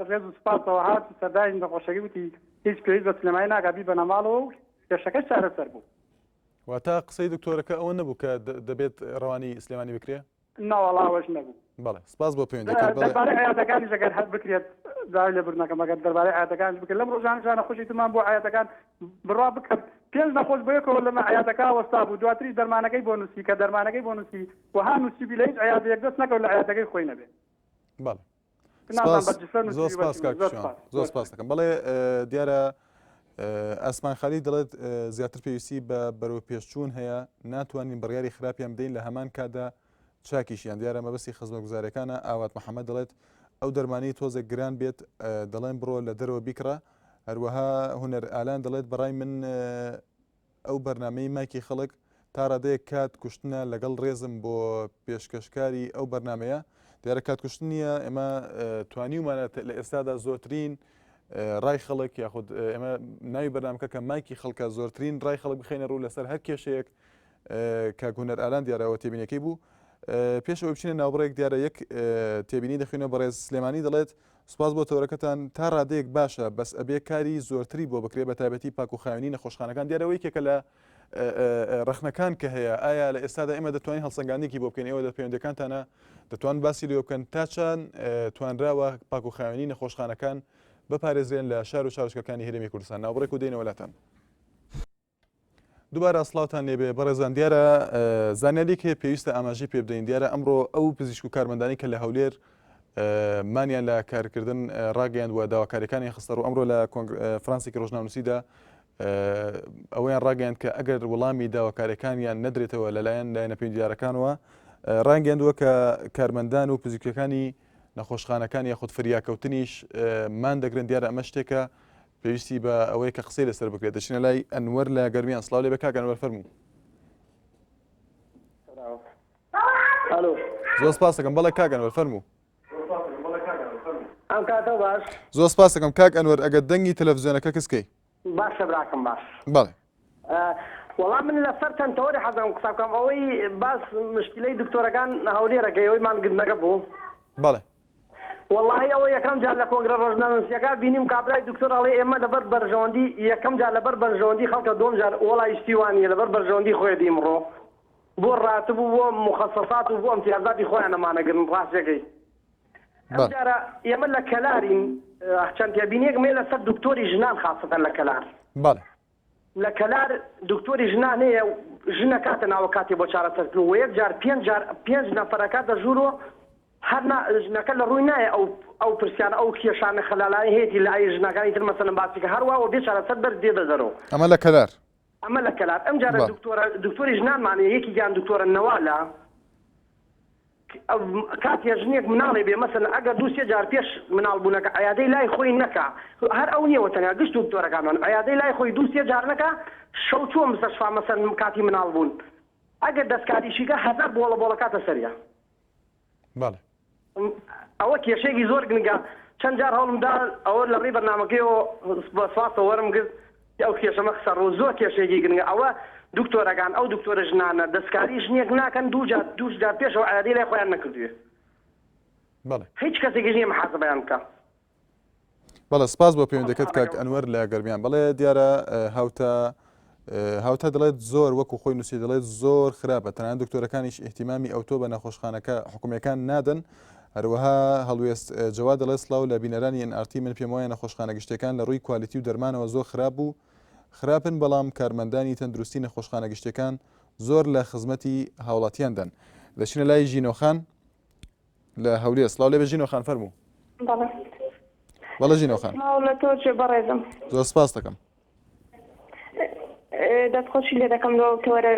ڕێز و سوپاسەوە هات سەردانی نەخۆشەکەی وتی هیچ پێویست بە سلێمانی ناکات بیبەنە ماڵەوە و کێشەکەش چارەسەر بوو. واتە قسەی دکتۆرەکە ئەوە نەبوو کە دەبێت ڕەوانی سلێمانی بکرێ؟ نەوەڵا ئەوەش نەبوو. بەڵێ سپاس بۆ پەیوەندیەکەت. بەڵێ. دەربارەی عیادەکانیش ئەگەر هەر بکرێت داوای لێبوردنەکەم ئەگەر دەربارەی عیادەکانیش بکرێت لەم ڕۆژانەشا نەخۆشی ترمان بۆ عیادەکان بڕوا بکە پێنج نەخۆش بە یەکەوە لە عیادەکە وەستا بوو دواتریش دەرمانەکەی بۆ نووسی کە دەرمانەکەی بۆ نووسی وەها نووسیبی لە هیچ عیادەیەک دەست نەکەوت لە عیادەکەی خۆی نەبێ. بەڵێ. نازانم سپاس بە جسە زۆر نووسیبی سپاس بەچی کاک زۆر شوان سپاس زۆر زۆر سپاس دەکەم بەڵێ دیارە ئاسمان خالی دەڵێت زیاتر پێویستی بە بەرەو پێشچوون هەیە ناتوانین بڕیاری خراپیان بدەین لە هەمان کاتدا چاکیشیان دیارە مەبەستی خزمەتگوزاریەکانە ئاوات محەمەد دەڵێت ئەو دەرمانەی تۆزێک گران بێت دەڵێن بڕۆ لە دەرەوە بیکڕە هەروەها هونەر ئالان دەڵێت بەڕای من ئەو بەرنمەی مایکی خەڵک تا ڕادەیەک کات کوشتنە لەگەڵ ڕێزم بۆ پێشکەشکاری ئەو بەرنمەیە دیارە کات کوشتن نییە ئێمە توانیومانە لە ئێستادا زۆرترین ڕای خەڵک یاخود ئێمە ناوی بەرنامەکە کە مایکی خەڵکە زۆرترین ڕای خەڵک بخینە ڕوو لەسەر هەر کێشەیەک کاک هونەر ئالان دیارە ئەوە تێبینیەکەی بوو. پێش ئەوەی بچینە ناوبڕێک دیارە یەک تێبینی دەخوێنەوە بەڕێز سلێمانی دەڵێت سوپاس بۆ تەوەرەکەتان تا ڕادەیەک باشە بەس ئەبێ کاری زۆرتری بۆ بکرێ بە تایبەتی پاک و خاوێنی نەخۆشخانەکان دیارە ئەوە یەکێکە لە ڕەخنەکان کە هەیە ئایا لە ئێستادا ئێمە دەتوانین هەڵسەنگاندێکی بۆ بکەین ئێوە لە پەیوەندەکانتانە دەتوان باسی لێ بکەن تا چەند توانراوە پاک و خاوێنی نەخۆشخانەکان بپارێزرێن لە شار و شارۆچکەکانی هەرێمی کوردستان ناوبڕێک و دێنەوە لاتان. دووبارە سڵاوتان لێبێ بەڕێزان دیارە زانیاریک هەیە پێویستە ئاماژەی پێ بدەین دیارە ئەمڕۆ ئەو پزیشک و کارمەندانی کە لە هەولێر مانیان لە کارکردن ڕاگەیاند و داواکاریەکانی خستەڕوو ئەمڕۆ لە کۆنفرانسێکی ڕۆژنامەنووسیدا ئەوەیان ڕاگەیاند کە ئەگەر وەڵامی داواکاریەکانیان نەدرێتەوە لەلایەن لایەنە پەیوەندیدارەکانەوە ڕایانگەیاندووە کە کارمەندان و پزیشکەکانی نەخۆشخانەکان یاخود فریاکەوتنیش مان دەگرن دیارە ئەمە شتێکە پێویستی بە ئەوەیە کە قسەی لەسەر بکرێت دەچینە لای ئەنوەر لە گەرمیان سڵاو لێ بێ کاک ئەنوەر فەرموو. ئەلۆ. زۆر سپاس دەکەم بەڵێ کاک ئەنوەر فەرموو. ئەم کاتە باش. زۆر سپاس دەکەم کاک ئەنوەر ئەگەر دەنگی تەلەفزیۆنەکە کز کەی. باشە براکەم باش. بەڵێ. وەڵا من لەسەر چەند تەوەری حەزەکەم قسە بکەم ئەوەی باس مشکلەی دکتۆرەکان هەولێرەکەی ئەوەی مانگرتنەکە بوو. بەڵێ. وەڵاهی ئەوە یەکەم جار لە کۆنگرە ڕۆژنامەنوسیەکە بینیم کابرای دکتۆر ئەڵێ ئێمە لەبەر بەرژەوەندی یەکەم جار لەبەر بەرژەوەندی خەڵکە دووەم جار وەڵا شتی وا نیە لەبەر بەرژەوەندی خۆیەتی ئیمڕۆ بۆ ڕاتب و بۆ موخەسەسات و بۆ ئەمتیازاتی خۆیان ئەمانەگرن ڕاستەکەی ئەم جارە ئێمە لە کەلارین چەند تێبینیەکم هەیە لەسەر دکتۆری ژنان خاسەتەن لە کەلار. بەڵێ. لە کەلار دکتۆری ژنان هەیە ژن ئەکاتە ناوە کاتێ بۆ چارەسەرکردن وە یەک جار پێنج جار پێنج نەفەر ئەکاتە ژوورۆ هەر نا ژنەکە لە ڕووی نایە ئەو ئەو پرسیارە ئەو کێشانە خەلالانەی هەیەتی لە ئای ژنەکانی تر مەسەلەن باسی کە هەر وا وە بێ چارەسەر بەر دێتە دەرۆ. ئەمە لە کەلار. ئەمە لە کەلار ئەم جارە دکتۆرە دکتۆری ژنانمان هەیە یەکیگیان دکتۆرە نەوالە کاتێ ژنێک مناڵێ بێ مەسەلەن ئەگەر دوو سێ جار پێش مناڵ بوونەکە عیادەی لای خۆی نەکا هەر ئەو نییە تەنیا گشت دکتۆرەکانمان عیادەی لای خۆی دوو سێ جار نەکا شەو چووە مستەشفا مەسەلەن کاتی مناڵ بوون ئەگەر دەستکاریشی کە هەزار بۆڵە بۆڵە کاتە سەریا. بەڵێ. ئەوە کێشەیەکی زۆر گرنگە چەند جار هەوڵم دا ئەوە لە ڕێی بەرنامەکەیەوە بە سوپاسەوە وەرم گرت ئەو کێشەمە خستە ڕوو زۆر کێشەیەکی گرنگە ئەوە دکتۆرەکان ئەو دکتۆرە ژنانە دەستکاری ژنێک ناکەن دوو جار دوو جار پێشەوە عیادەی لای خۆیان نەکردوێ بەڵێ هیچ کەسێکیش نییە محاسبەیان بکا. بەڵێ سپاس بۆ پەیوەندەکەت کاک ئەنوەر لە گەرمیان بەڵێ دیارە هاوتا هاوتا دەڵێت زۆر وەکو خۆی نووسی دەڵێت زۆر خراپە تەنانەت دکتۆرەکانیش ئیهتیمامی ئەوتۆ بە نەخۆشخانەکە حکومیەکان نادەن هەروەها هەڵوێست جەواد دەڵێت سڵاو لە بینەرانی NRT من پێم وایە نەخۆشخانە گشتیەکان لە ڕووی کوالیتی و دەرمانەوە زۆر خراپ بوو خراپن بەڵام کارمەندانی تەندروستی نەخۆشخانە گشتیەکان زۆر لە خزمەتی هاوڵاتیاندان دەچینە لای ژینۆخان لە هەولێر سڵاو لێ بێ ژینۆ خان فەرموو. بەڵێ. بەڵێ ژینۆ خان. سڵاو لە تۆ جێ بەڕێزم. زۆر سپاس دەکەم. دەستخۆشی لێ دەکەم لۆ تەوەرە.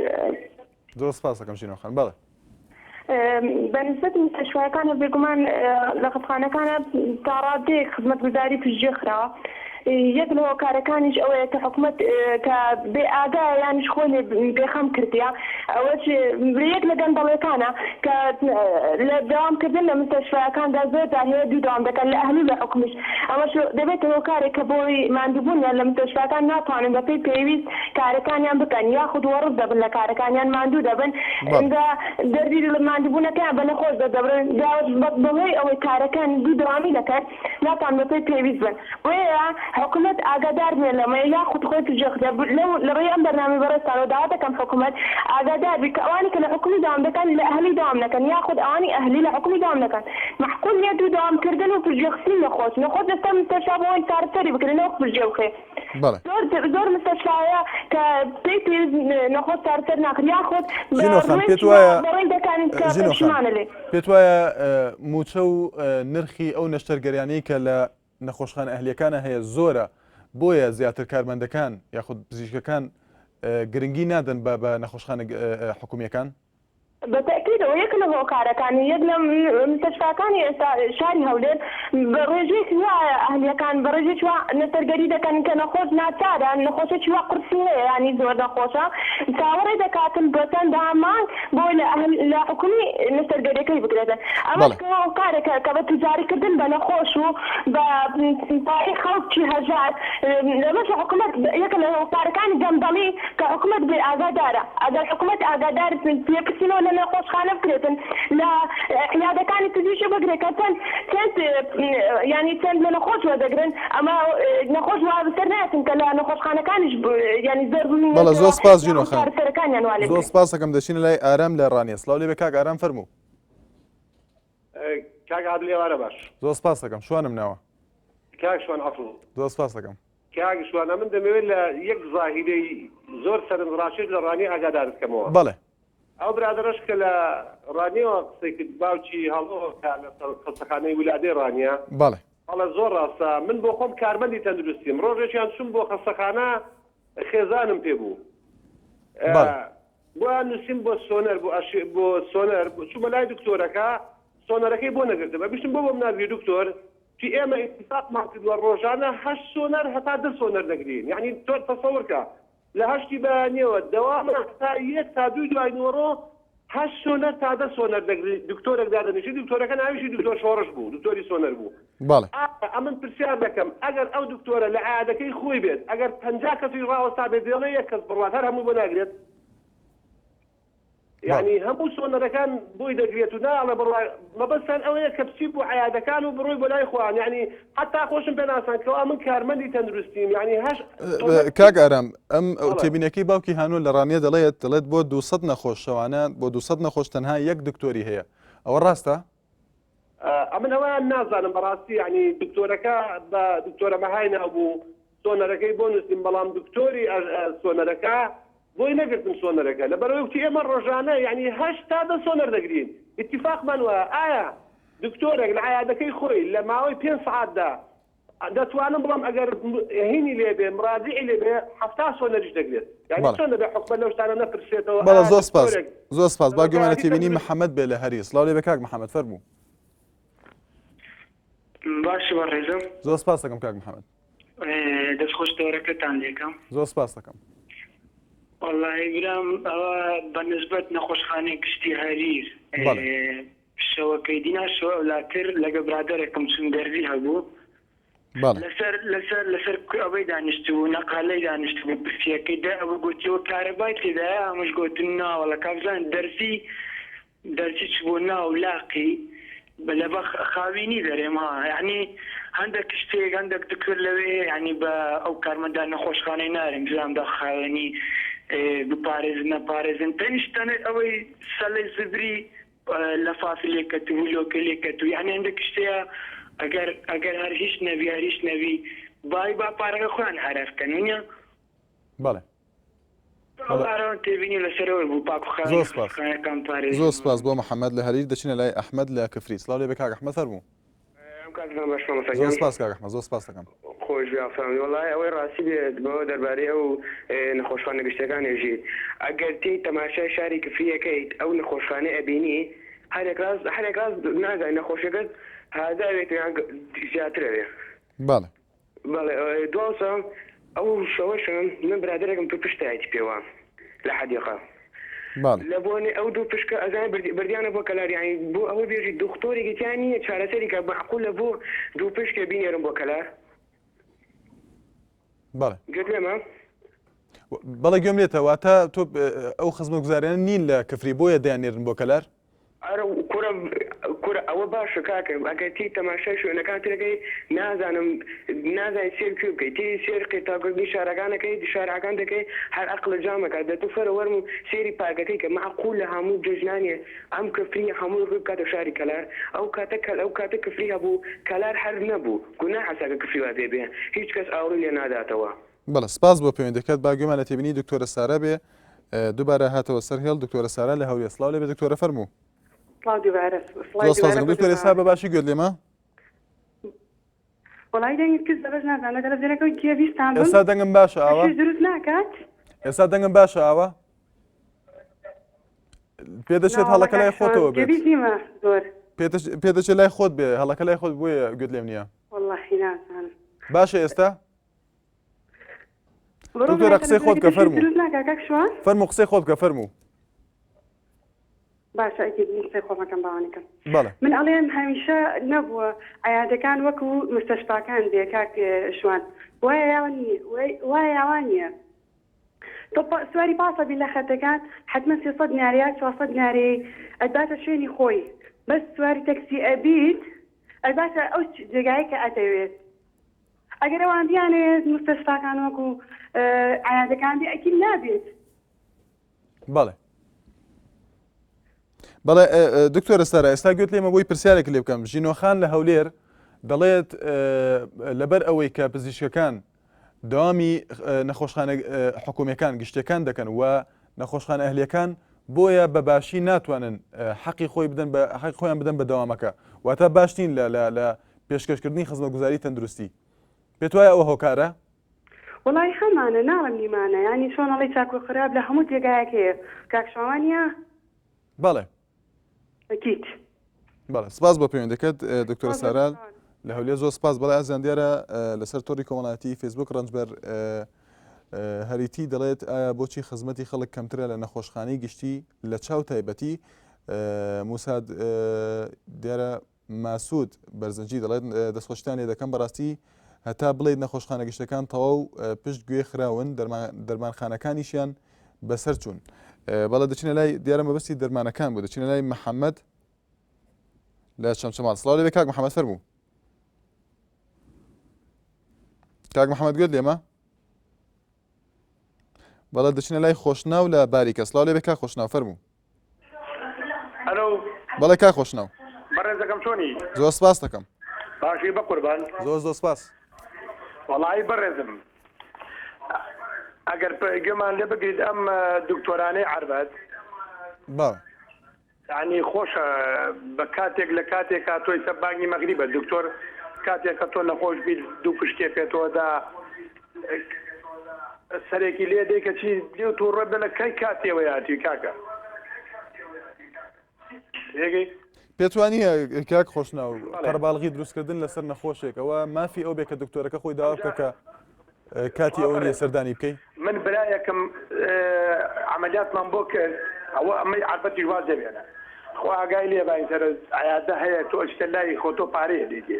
زۆر سپاس دەکەم ژینۆ خان بەڵێ. بە نسبەت مستەشفاکانە بێگومان لە خەستخانەکانە تا ڕادەیەک خزمەتگوزاری پشتگوێ خراوە. یەک لە هۆکارەکانیش ئەوەیە کە حکومەت کە بێ ئاگایە یانیش خۆی لێ بێخەم کردیە ئەوەش یەک لە گەندەڵیەکانە کە لە دەوام کردن لە مستەشفاکاندا زۆر جار هەیە دوو دەوام دەکەن لە ئەهلی و لە حکومیش ئەمەش دەبێتە هۆکارێک کە بۆی ماندووبوونیان لە مستەشفاکان ناتوانن بە پێی پێویست کارەکانیان بکەن یاخود وەڕس دەبن لە کارەکانیان ماندوو دەبن ئینجا دەردی ماندووبوونەکەیان بە نەخۆش دەردەبرن جا بەهۆی ئەوەی کارەکان دوو دەوامی دەکەن ناتوان بەپێی پێویست بن بۆیە حکومەت ئاگادار بێت لەمە یاخود خۆی پشتگوێ خستە لەو لەڕێی ئەم بەرنامەی بەڕێزتانەوە داوا دەکەم حکومەت ئاگادار بی کە ئەوانی کە لە حکومی دەوام دەکەن لە ئەهلی دەوام نەکەن یاخود ئەوانی ئەهلی لە حکومی دەوام نەکەن مەعقول نیە دوو دەوام کردن و پشتگوێ خستنی نەخۆش نەخۆش لەسەر مستەشفا بۆ ئەوەی چارەسەری بکرێ نەوەک پشتگوێ بخرێ بەڵێ. زۆر زۆر مستەشفایە کە پێی پێویست نەخۆش چارەسەر ناکرێ یاخود بە ژینۆ خان پێت ڕوویەکی وا وایە بەڕێی دەکەن کە ژینۆ خان پەشیمانە لێ. پێت وایە مووچە و نرخی ئەو نەشتەرگەریانەی کە لە نەخۆشخانە ئەهلیەکانە هەیە زۆرە بۆیە زیاتر کارمەندەکان یاخود پزیشکەکان گرنگی نادەن بە بە نەخۆشخانە حکومیەکان؟ بە تەئکیدەوە یەک لە هۆکارەکانی یەک لە مستەشفاکانی ئێستا شاری هەولێر بە ڕێژەیەکی وا ئەهلیەکان بە ڕێژەیەکی وا نەشتەرگەری دەکەن کە نەخۆش ناچارە نەخۆشێکی وا قورسی هەیە یانی زۆر نەخۆشە چاوەڕێ دەکاتن بە چەندەها مانگ بۆی لە ئەهل لە حکومی نەشتەرگەریەکەی بکرێتن ئەمەش بەڵێ. کە هۆکارێکە کە بە توجاری کردن بە نەخۆش و بە پارەی خەڵکی هەژار لەمەش حکومەت یەکە لە هۆکارەکانی گەندەڵی کە حکومەت بێ ئاگادارە. ئەگەر حکومەت ئاگادار لێپرسینەوە لە نەخۆشخانە بکرێتن لە عیادەکانی پزیشک بکرێت کە چەند چەند یانی چەند لە نەخۆش وەردەگرن ئەمە نەخۆش وا بەسەر نایەتن کە لە نەخۆشخانەکانیش یانی زۆر بەڵێ بمینێتەوە زۆر سپاس ژینۆ یاخود خان چارەسەرەکانیان وا لێ زۆر بکرێت. سپاس دەکەم دەچینە لای ئارام لە ڕانیە سڵاو لێبێ کاک ئارام فەرموو. کاک عادل ئێوارە باش. زۆر سپاس دەکەم شوانم ناوە. کاک شوان عەفو. زۆر سپاس دەکەم. کاک شوان ئەمن دەمەوێت لە یەک زاهیرەی زۆر سەرنجڕاکێش لە ڕانیە ئاگادارت کەمەوە. بەڵێ. ئەو برادەرەش کە لە ڕانیەوە قسەی کرد باوکی هەڵۆ کە لە خەستەخانەی ولادەی ڕانیە. بەڵێ. بەڵێ زۆر ڕاستە من بۆ خۆم کارمەندی تەندروستیم ڕۆژێکیان چووم بۆ خەستەخانە خێزانم پێ بوو. بەڵێ. بۆیان نووسیم بۆ سۆنەر بۆ ئەش بۆ سۆنەر چوومە لای دکتۆرەکە سۆنەرەکەی بۆ نەگرتم ئەگوشتم بۆ بۆم ناگری دکتۆر چی ئێمە ئیتیفاقمان کردووە ڕۆژانە هەشت سۆنەر هەتا دە سۆنەر دەگرین یعنی تۆ تەسەور کە لە هەشتی بەیانیەوە دەوامە هەتا یەک تا دووی دوای نیوەڕۆ هەشت سۆنەر تا دە سۆنەر دەگری دکتۆرێک دادەنیشی دکتۆرەکە ناویشی دکتۆر شۆڕش بوو دکتۆری سۆنەر بوو بەڵێ. ئایا ئەمن پرسیار دەکەم ئەگەر ئەو دکتۆرە لە عیادەکەی خۆی بێت ئەگەر 50 کەسیش ڕاوەستا بێت دێڵێ یەک کەس بڕوات هەر هەمووی بۆ ناگرێت یعنی هەموو سۆنەرەکان بۆی دەگرێت و ناڵێ بڕوا مەبەستان ئەوەیە کە بچی بۆ عیادەکان و بڕۆی بۆ لای خۆیان یعنی حتا خۆشم پێناسان کەوا من کارمەندی تەندروستیم یعنی هەش کاک ئارام ئەم تێبینەکەی باوکی هانۆ لە ڕانیە دەڵێت دەڵێت بۆ 200 نەخۆش شەوانە بۆ 200 نەخۆش تەنها یەک دکتۆری هەیە ئەوە ڕاستە؟ ئەمن ئەوەیان نازانم بەڕاستی یعنی دکتۆرەکە بە دکتۆرە مەهای ناو بوو سۆنەرەکەی بۆ نووسیم بەڵام دکتۆری سۆنەرەکە بۆی نەگرتم سۆنەرەکە لەبەرەوەی وتی ئێمە ڕۆژانە یعنی هەشت تا دە سۆنەر دەگرین ئیتیفاقمان وایە ئایا دکتۆرێک لە عیادەکەی خۆی لە ماوەی پێنج سەعاتدا دەتوانم بڵێم ئەگەر هینی لێ بێ مراجعی لێ بێ 70 سۆنەریش دەگرێت یعنی بەڵێ. چۆن دەبێ حکومەت لەو شتانە نەپرسێتەوە بەڵێ ئایا زۆر سپاس دکتۆرێک زۆر سپاس با گوێمان لە سەرۆکایەتی تێبینی تەندروستی محەممەد بێ لە هەری سڵاو لێ بێ کاک محەممەد فەرموو باشە بەڕێزم زۆر سپاس دەکەم کاک محەممەد دەست خۆش دەورەکەتان لێکەم زۆر سپاس دەکەم وەڵاهی برام ئەوە بە نسبەت نەخۆشخانەی گشتی هەریر بەڵێ. شەوەکەی دینا شەوە ئەولاتر لەگە برادەرێکم چوون دەرزی هەبوو بەڵێ. لەسەر لەسەر لەسەر ئەوەی دانیشتبوو نەقالەی دانیشتبوو کورسیەکەی دە ئەوە گۆتیەوە کارەبای تێدایە ئەمش گۆتم ناوەڵا کاکجان دەرزی دەرزی چبوو ناو لاقی لەبە خاوینی دەرێم ها یعنی هەندێک شتێک هەندێک دکتۆر لەوێ یعنی بە ئەو کارمەندان نەخۆشخانەی نارێن بزانم دا خاوێنی بپارێزن نەپارێزن تەنیشت تەنێ ئەوەی سەلەی زبری لەفافی لێ کەتبوو لۆکەی لێ کەتبوو یعنی هەندێک شتەیە ئەگەر ئەگەر هەر هیچ نەبی هەر هیچ نەبی بای با پارەکە خۆیان عەرەف کەن ونیە بەڵێ ئەو تێبینی لەسەرەوە بوو پاک و زۆر سپاس خاوێنەکان پارێزن زۆر سپاس بۆ محەممەد لە هەریر دەچینە لای ئەحمەد لە کفری سڵاو لێ بێ کاک ئەحمەد فەرموو ئەم کاتتان باش مامۆستا زۆر گیان. سپاس کاک ئەحمەد زۆر سپاس دەکەم. خۆش بێ ئافران وەڵای ئەوەی ڕاستی بێت بەوە دەربارەی ئەو نەخۆشخانە گشتیەکان ێژی ئەگەر تێی تەماشای شاری کفری ئەکەیت ئەو نەخۆشخانەی ئەبینی هەرێک ڕاست هەرێک ڕاست نازانی نەخۆشیەکەت هازا ئەوێت یان زیاتر ئەوێ. بەڵێ. بەڵێ دواسە ئەو شەوەشم من برادەرێکم تو پشتایەتی پێوە لە حەدیقە بەڵێ. لە بۆنەی ئەو دوو پشکە ئەزانی بردی بردیانە بۆ کەلار یانی بۆ ئەوە بێژی دختۆرێکی تیا نییە چارەسەری کا مەعقولە بۆ دوو پشکێ بینێرم بۆ کەلار بەڵێ. گوێت لێمە؟ بەڵێ گوێم لێتە واتە تۆ ئەو خزمەتگوزاریانە نین لە کفری بۆیە دەیاننێرن بۆ کەلار؟ ئەرە کورە کورە ئەوە باشە کاکە ئەگەر تێی تەماشای شوێنەکان ترەکەی نازانم نازانی سێر کوێ بکەی تێی سێر قیرتاوکردنی شارەکان ئەکەی شارعەکان دەکەی هەر ئەقڵت جام ئەکات دە تۆ فەرە وەرم و سێری پارکەکەی کە مەعقولە هەموو جەژنانێ ئەم کفریە هەمووی ڕووی بکاتە شاری کەلار ئەو کاتە کەل ئەو کاتە کفری هەبوو کەلار هەر نەبوو گوناحە ساکە کفری وا پێ بێ هیچ کەس ئاوڕی لێ ناداتەوە. بەڵێ سپاس بۆ پەیوەندیەکەت با گوێمان لە تێبینی دکتۆرە سارا بێ دووبارە هاتەوە سەر هێڵ دکتۆرە سارا لە هەولێر سڵاو لێبێ دکتۆرە فەرموو. سڵاو دووبارە سڵاوی زۆر سپاس دووبارە دەکەم بۆ دکتۆر ئێستا دووبارە. بە باشی گوێت لێمە؟ وەڵایی دەنگت کز بەس نازانم تەلەفزیۆنەکە گوێ بیستان بم ئێستا دەنگم باشە ئاوا؟ تەشویش دروست ناکات؟ ئێستا دەنگم باشە ئاوا؟ پێدەچێت ناوەڵا هەڵەکە کاک لای شوان خۆتەوە بێت. گوێبیست نیمە زۆر. پێدەچێت لای خۆت بێ هەڵەکە لای خۆت بۆیە گوێت لێم نییە. وەڵاهی نازانم. باشە ئێستا؟ بڕۆ دکتۆرە برای قسەی خۆت تەلەفزیۆنەکە بکە تەشویش فەرموو. دروست ناکات کاک شوان؟ فەرموو قسەی خۆت بکە فەرموو. باشە ئەکید من قسەی خۆم ئەکەم باوانەکەم. بەڵێ. من ئەڵێم هەمیشە نەبووە عیادەکان وەکو مستەشفاکان بێ کاک شوان وایە یاوە نییە وایە یاوا نییە؟ تۆ سواری پاسە بی لە خەتەکان حەتمەن 300 دینارە یا 400 دینارەی ئەتباتە شوێنی خۆی بەس سواری تەکسی ئەبیت ئەتباتە ئەو جێگایەی کە ئەتەوێت ئەگەر ئەوان بیانەوێت مستەشفاکان وەکو عیادەکان بێ ئەکید نابێت. بەڵێ بەڵێ دکتۆرە سارا ئێستا گوێت لێمە بۆی پرسیارێک لێ بکەم ژینۆخان لە هەولێر دەڵێت لەبەر ئەوەی کە پزیشکەکان دەوامی نەخۆشخانە حکومیەکان گشتەکان دەکەن و نەخۆشخانە ئەهلیەکان بۆیە بە باشی ناتوانن حەقی خۆی بدەن بە حەقی خۆیان بدەن بە دەوامەکە واتە باش نین لە لە لە پێشکەشکردنی خزمەتگوزاری تەندروستی پێت وایە ئەوە هۆکارە؟ وەڵایی هەمانە ناڵێم نیمانە یانی چۆن ئەڵێی چاک و خراپ لە هەموو جێگایەک هەیە کاک شوان وانیە؟ بەڵێ. ئەکید. بەڵێ سپاس بۆ پەیوەندەکەت دکتۆرە سارا لە هەولێر زۆر سپاس بەڵێ ئازیان دیارە لەسەر تۆڕی کۆمەڵایەتی فەیسبوک ڕەنجبەر هەریتی دەڵێت ئایا بۆچی خزمەتی خەڵک کەمترە لە نەخۆشخانەی گشتی لە چاو تایبەتی موساد دیارە ماسود بەرزنجی دەڵێت دەستخۆشتان لێ دەکەم بەڕاستی هەتا بڵێیت نەخۆشخانە گشتەکان تەواو پشت گوێ خراون دەرمانخانەکانیشیان بەسەر چوون بەڵێ دەچینە لای دیارە مەبەستی دەرمانەکان بوو دەچینە لای محەممەد لە چەمچەماڵ سڵاو لێ کاک محەممەد فەرموو کاک محەممەد گوێت لێمە بەڵێ دەچینە لای خۆشناو لە باریکە سڵاو لێ بێ کاک خۆشناو فەرموو ئەلۆ بەڵێ کاک خۆشناو بەڕێزەکەم چۆنی؟ زۆر سپاس دەکەم. باشی بەقوربان. زۆر زۆر سپاس. وەڵایی بەڕێزم ئەگەر گوێمان لێ بگریت ئەم دکتۆرانەی عەربەت بەڵێ. یانی خۆشە بە کاتێک لە کاتێکا تۆ ئیستا بانگی مەغریبە دکتۆر کاتێک کە تۆ نەخۆش بیت دوو پشتێ پێتەوە دا سەرێکی لێ دەی کەچی لێو تووڕە بێ لە کەی کاتێوە یاتی کاکە تێگەی پێت وا نییە کاک خۆشناو قەرەباڵغی دروستکردن لەسەر نەخۆشێک ئەوە مافی ئەو بێ کە دکتۆرەکە خۆی داوا بکە کە کاتی ئەوە نییە سەردانی بکەی؟ من برایەکم عەمەلیاتمان بۆ کرد ئەوە ئەمەی عەربەتیش واز لێ بێنە خوا ئاگای لێ باین سەر عیادە هەیە تۆ ئەچیتە لای خۆ تۆ پارەیە دەیتێ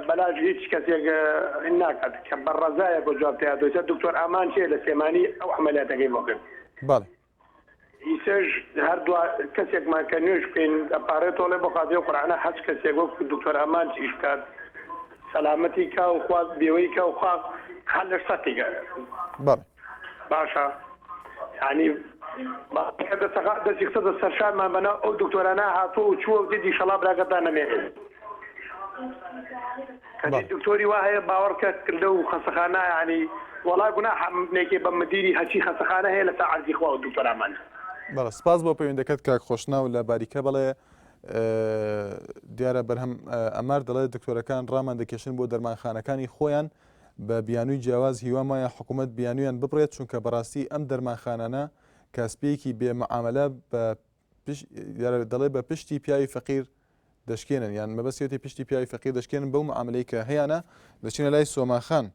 بەلاش هیچ کەسێک ناکات کە بە ڕەزایە بۆ جواب تیا دکتۆر ئامان چێ لە سلێمانی ئەو عەمەلیاتەکەی بۆ کرد بەڵێ ئیسەش هەر دوا کەسێکمان کە نوێژ بکەین ئەپارێتەوە ئەڵێ بۆ خاتری ئەو قورئانە هەچ کەسێک وەکو دکتۆر ئامانج ئیش بکات سەلامەتی کا و خوا بێوەی کا و خوا هەر لەش سەقی کە بەڵێ. باشە یانی کە دەسەخا دەستی خستە سەرشانمان بەناو ئەو دکتۆرانە هاتووە و چووە و دیدی شەڵا براکەتان نەمێنێت. کەچی دکتۆری وا هەیە باوەڕ کە لەو خەسەخانە یانی وەڵا گوناحە نێکێ بە مدیری هەرچی خەسەخانە هەیە لەسەر عەرزی خوا و دکتۆرامان. بەڵێ سپاس بۆ پەیوەندەکەت کاک خۆشناو لە باریکە بەڵێ دیارە بەرهەم ئەمار دەڵێت دکتۆرەکان ڕامان دەکێشن بۆ دەرمانخانەکانی خۆیان بە بیانووی جیاواز هیوام وایە حکوومەت بیانوویان ببڕێت چونکە بەڕاستی ئەم دەرمانخانانە کاسپیەکی بێ معاملە بە دەڵێ بە پشتی پیاوی فەقیر. دەشکێنن یان مەبەستیەتی پشتی پیاوی فەقیر دەشکێنن بەو معاملەی کە هەیانە دەچینە لای سۆما خان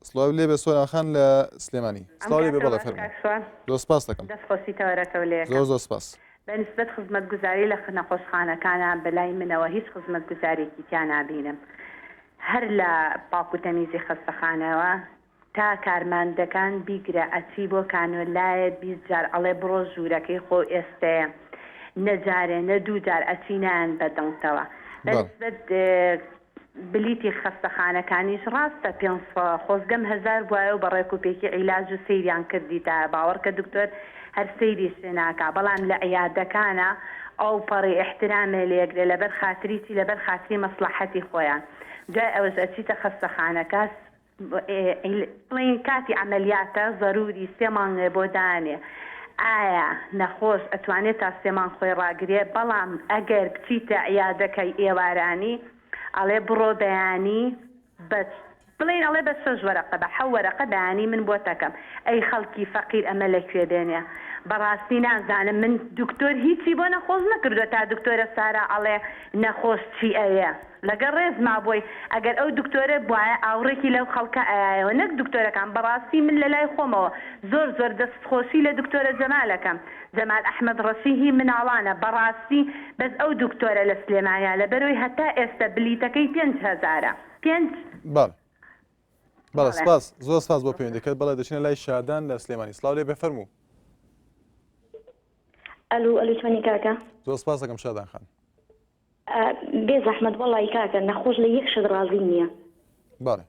سڵاو لێ بێ سۆران خان لە سلێمانی سڵاو لێ بێ بەڵێ فەرموو زۆر سپاس دەکەم دەست خۆشی تەوەرەکەو لێ زۆر زۆر سپاس. بە نیسبەت خزمەتگوزاری لە نەخۆشخانەکانا بەلای منەوە هیچ خزمەتگوزاریەکی تیا نابینم هەر لە پاک و تەمیزی خەستەخانەوە تا کارمەندەکان بیگرە ئەچی بۆ کانۆلایە 20 جار ئەڵێ بڕۆ ژوورەکەی خۆو ئێستەیە نە جارێ نە دوو جار ئەچی نایەن بە دەنگتەوە بە بەڵێ. نیسبەت بلیتی خەستەخانەکانیش ڕاستە پێنسە خۆزگەم هەزار بوایە و بە ڕێک و پێکی عیلاج و سەیریان کردیتایە باوەڕکە دکتۆر هەر سەیریشێ ناکا بەڵام لە عیادەکانا ئەوپەڕی ئیحترامێ لێگرێ لەبەر خاتری چی لەبەر خاتری مەسڵەحەتی خۆیان دوای ئەوەش ئەچیتە خەستەخانەکە بڵێین کاتی عەمەلیاتە زەروری سێ مانگێ بۆ دانێ ئایا نەخۆش ئەتوانێ تا سێ مانگ خۆی ڕاگرێ بەڵام ئەگەر بچیتە عیادەکەی ئێوارانی ئەڵێ بڕۆ بەیانی بە بڵێین ئەڵێ بە شەش وەرەقە بە حەو وەرەقە بەیانی من بۆتەکەم ئەی خەڵکی فەقیر ئەمە لە کوێ بێنێ بەڕاستی نازانم من دکتۆر هیچی بۆ نەخۆش نەکردوە تا دکتۆرە سارا ئەڵێ نەخۆش چی ئەوێ لەگەڵ ڕێزما بۆی ئەگەر ئەو دکتۆرە بوایە ئاوڕێکی لەو خەڵکە ئەیایەوە نەک دکتۆرەکان بەڕاستی من لەلای خۆمەوە زۆر زۆر دەست خۆشی لە دکتۆرە جەمال ئەکەم جەمال ئەحمەد ڕەشی هی مناڵانە بەڕاستی بەس ئەو دکتۆرە لە سلێمانیا لەبەرۆی هەتا ئێستە بلیتەکەی پێنج هەزارە پێنج بەڵێ بەڵێ سپاس زۆر سپاس بۆ پەیوەندەکەت بەڵێ دەچینە لای شادان لە سلێمانی سڵاو لێ بێ فەرموو. ئەلو ئەلو چۆنی کاکە؟ زۆر سپاس دەکەم شادان خان. بێ زەحمەت وەڵی کاکە نەخۆش لە یەک شت ڕازی نییە. بەڵێ.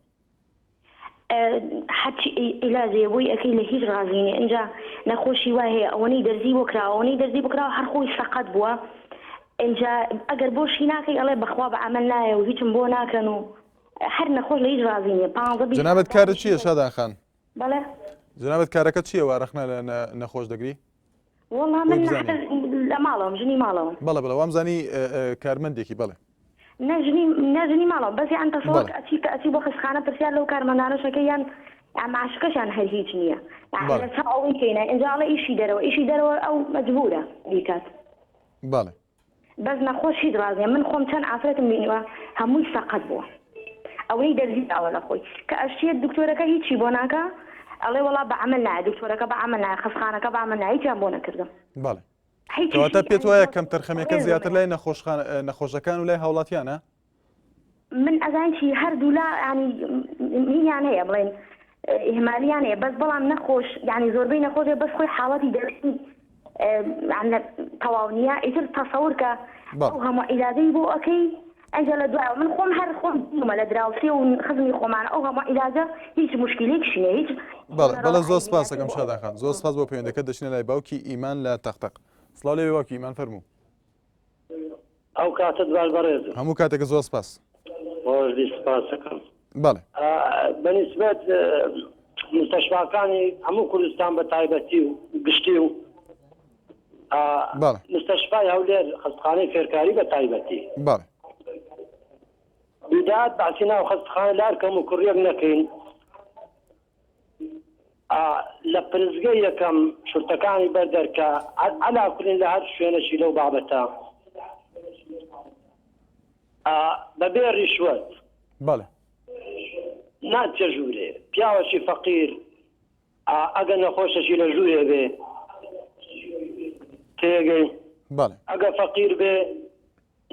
هەرچی عیلاجێ بۆی ئەکەی لە هیچ ڕازی نیە ئینجا نەخۆشی وای هەیە ئەوەنەی دەرزی بۆ کراوە ئەوەنەی دەرزی بۆ کراوە هەر خۆی سەقەت بووە ئینجا ئەگەر بۆشی ناکەی ئەڵێ بەخوا بە عەمەل نایە و هیچم بۆ ناکەن و هەر نەخۆش لە هیچ ڕازی نیە پانزە 20 جەنابت کارت چییە شادان خان؟ بەڵێ جەنابت کارەکەت چییە وا ڕەخنە لە نەخۆش دەگری؟ وەڵا من لە ماڵەوەم ژنی ماڵەوەم. بەڵێ بەڵێ وامزانی کارمەندێکی بەڵێ. نە ژنی نە ژنی ماڵەوەم بەس یان تەسەوەر کە ئەچی کە ئەچی بۆ خەستخانە پرسیار لەو کارمەندانەش ئەکەی یان یان معاشەکەشیان هەر هیچ نییە یان لە چاو ئەوەی کەینە ئینجا ئەڵێ ئیشی دەرەوە ئیشی دەرەوە ئەو مەجبوورە بیکات. بەڵێ. بەس نەخۆش هیچ ڕاست نیە من خۆم چەند ئافرەتم بینیوە هەمووی سەقەت بووە ئەوەی دەرزی داوە لە خۆی کە ئەشچێت دکتۆرەکە هیچی بۆ ناکا ئەڵێ وەڵا بە عەمەل نایە دکتۆرەکە بە عەمەل نایە خەسخانەکە بە عەمەل نایە هیچیان بۆ نەکردم بەڵێ کەواتە پێت وایە کەمتەرخەمیەکە زیاتر لای نەخۆشخانە نەخۆشەکان و لای هاوڵاتیانە؟ من ئەزانین چی هەردوولا ینی هینیان هەیە بڵێن ئیهمالیان هەیە بەس بەڵام نەخۆش یعنی زۆربەی نەخۆش هەیە بەس خۆی حاڵەتی دەروونی تەواو نییە ئیتر تەسەور کە ئەو هەموو عیلاجەی بۆ ئەکەی ئەنجا لە دوایەوە من خۆم هەر خۆم بینیومە لە دراوسێ و خزمی خۆمان ئەو هەموو عیلاجە هیچ موشکیلەیەکشی نییە هیچ بەڵێ بەڵێ زۆر سپاس دەکەم شادان خان زۆر سپاس بۆ پەیوەندەکەت دەچینە لای باوکی ئیمان لە تەقتەق سڵاو لێ باوکی ئیمان فەرموو. ئەو کاتەت باش بەڕێزم. هەموو کاتێکت زۆر سپاس. ڕۆژ بی سپاسەکەم. بەڵێ. بەنیسبەت مستەشفاکانی هەموو کوردستان بە تایبەتی و گشتی و بەڵێ. مستەشفای هەولێر خەستخانەی فێرکاری بە تایبەتی. بەڵێ. بیدات بەعسی ناو خەستخانە لار کەم و کوڕیەک نەکەین ئا لە پرسگەی یەکەم شورتەکانی بەر دەرکە عەلا کولین لە هەر شوێنەکی لەو بابەتە ئا بە بێ ریشوەت بەڵێ. ناچیە ژوورێ پیاوەکی فەقیر ئا ئەگە نەخۆشەکی لە ژوورێ بێ تێگەی بەڵێ. ئەگە فەقیر بێ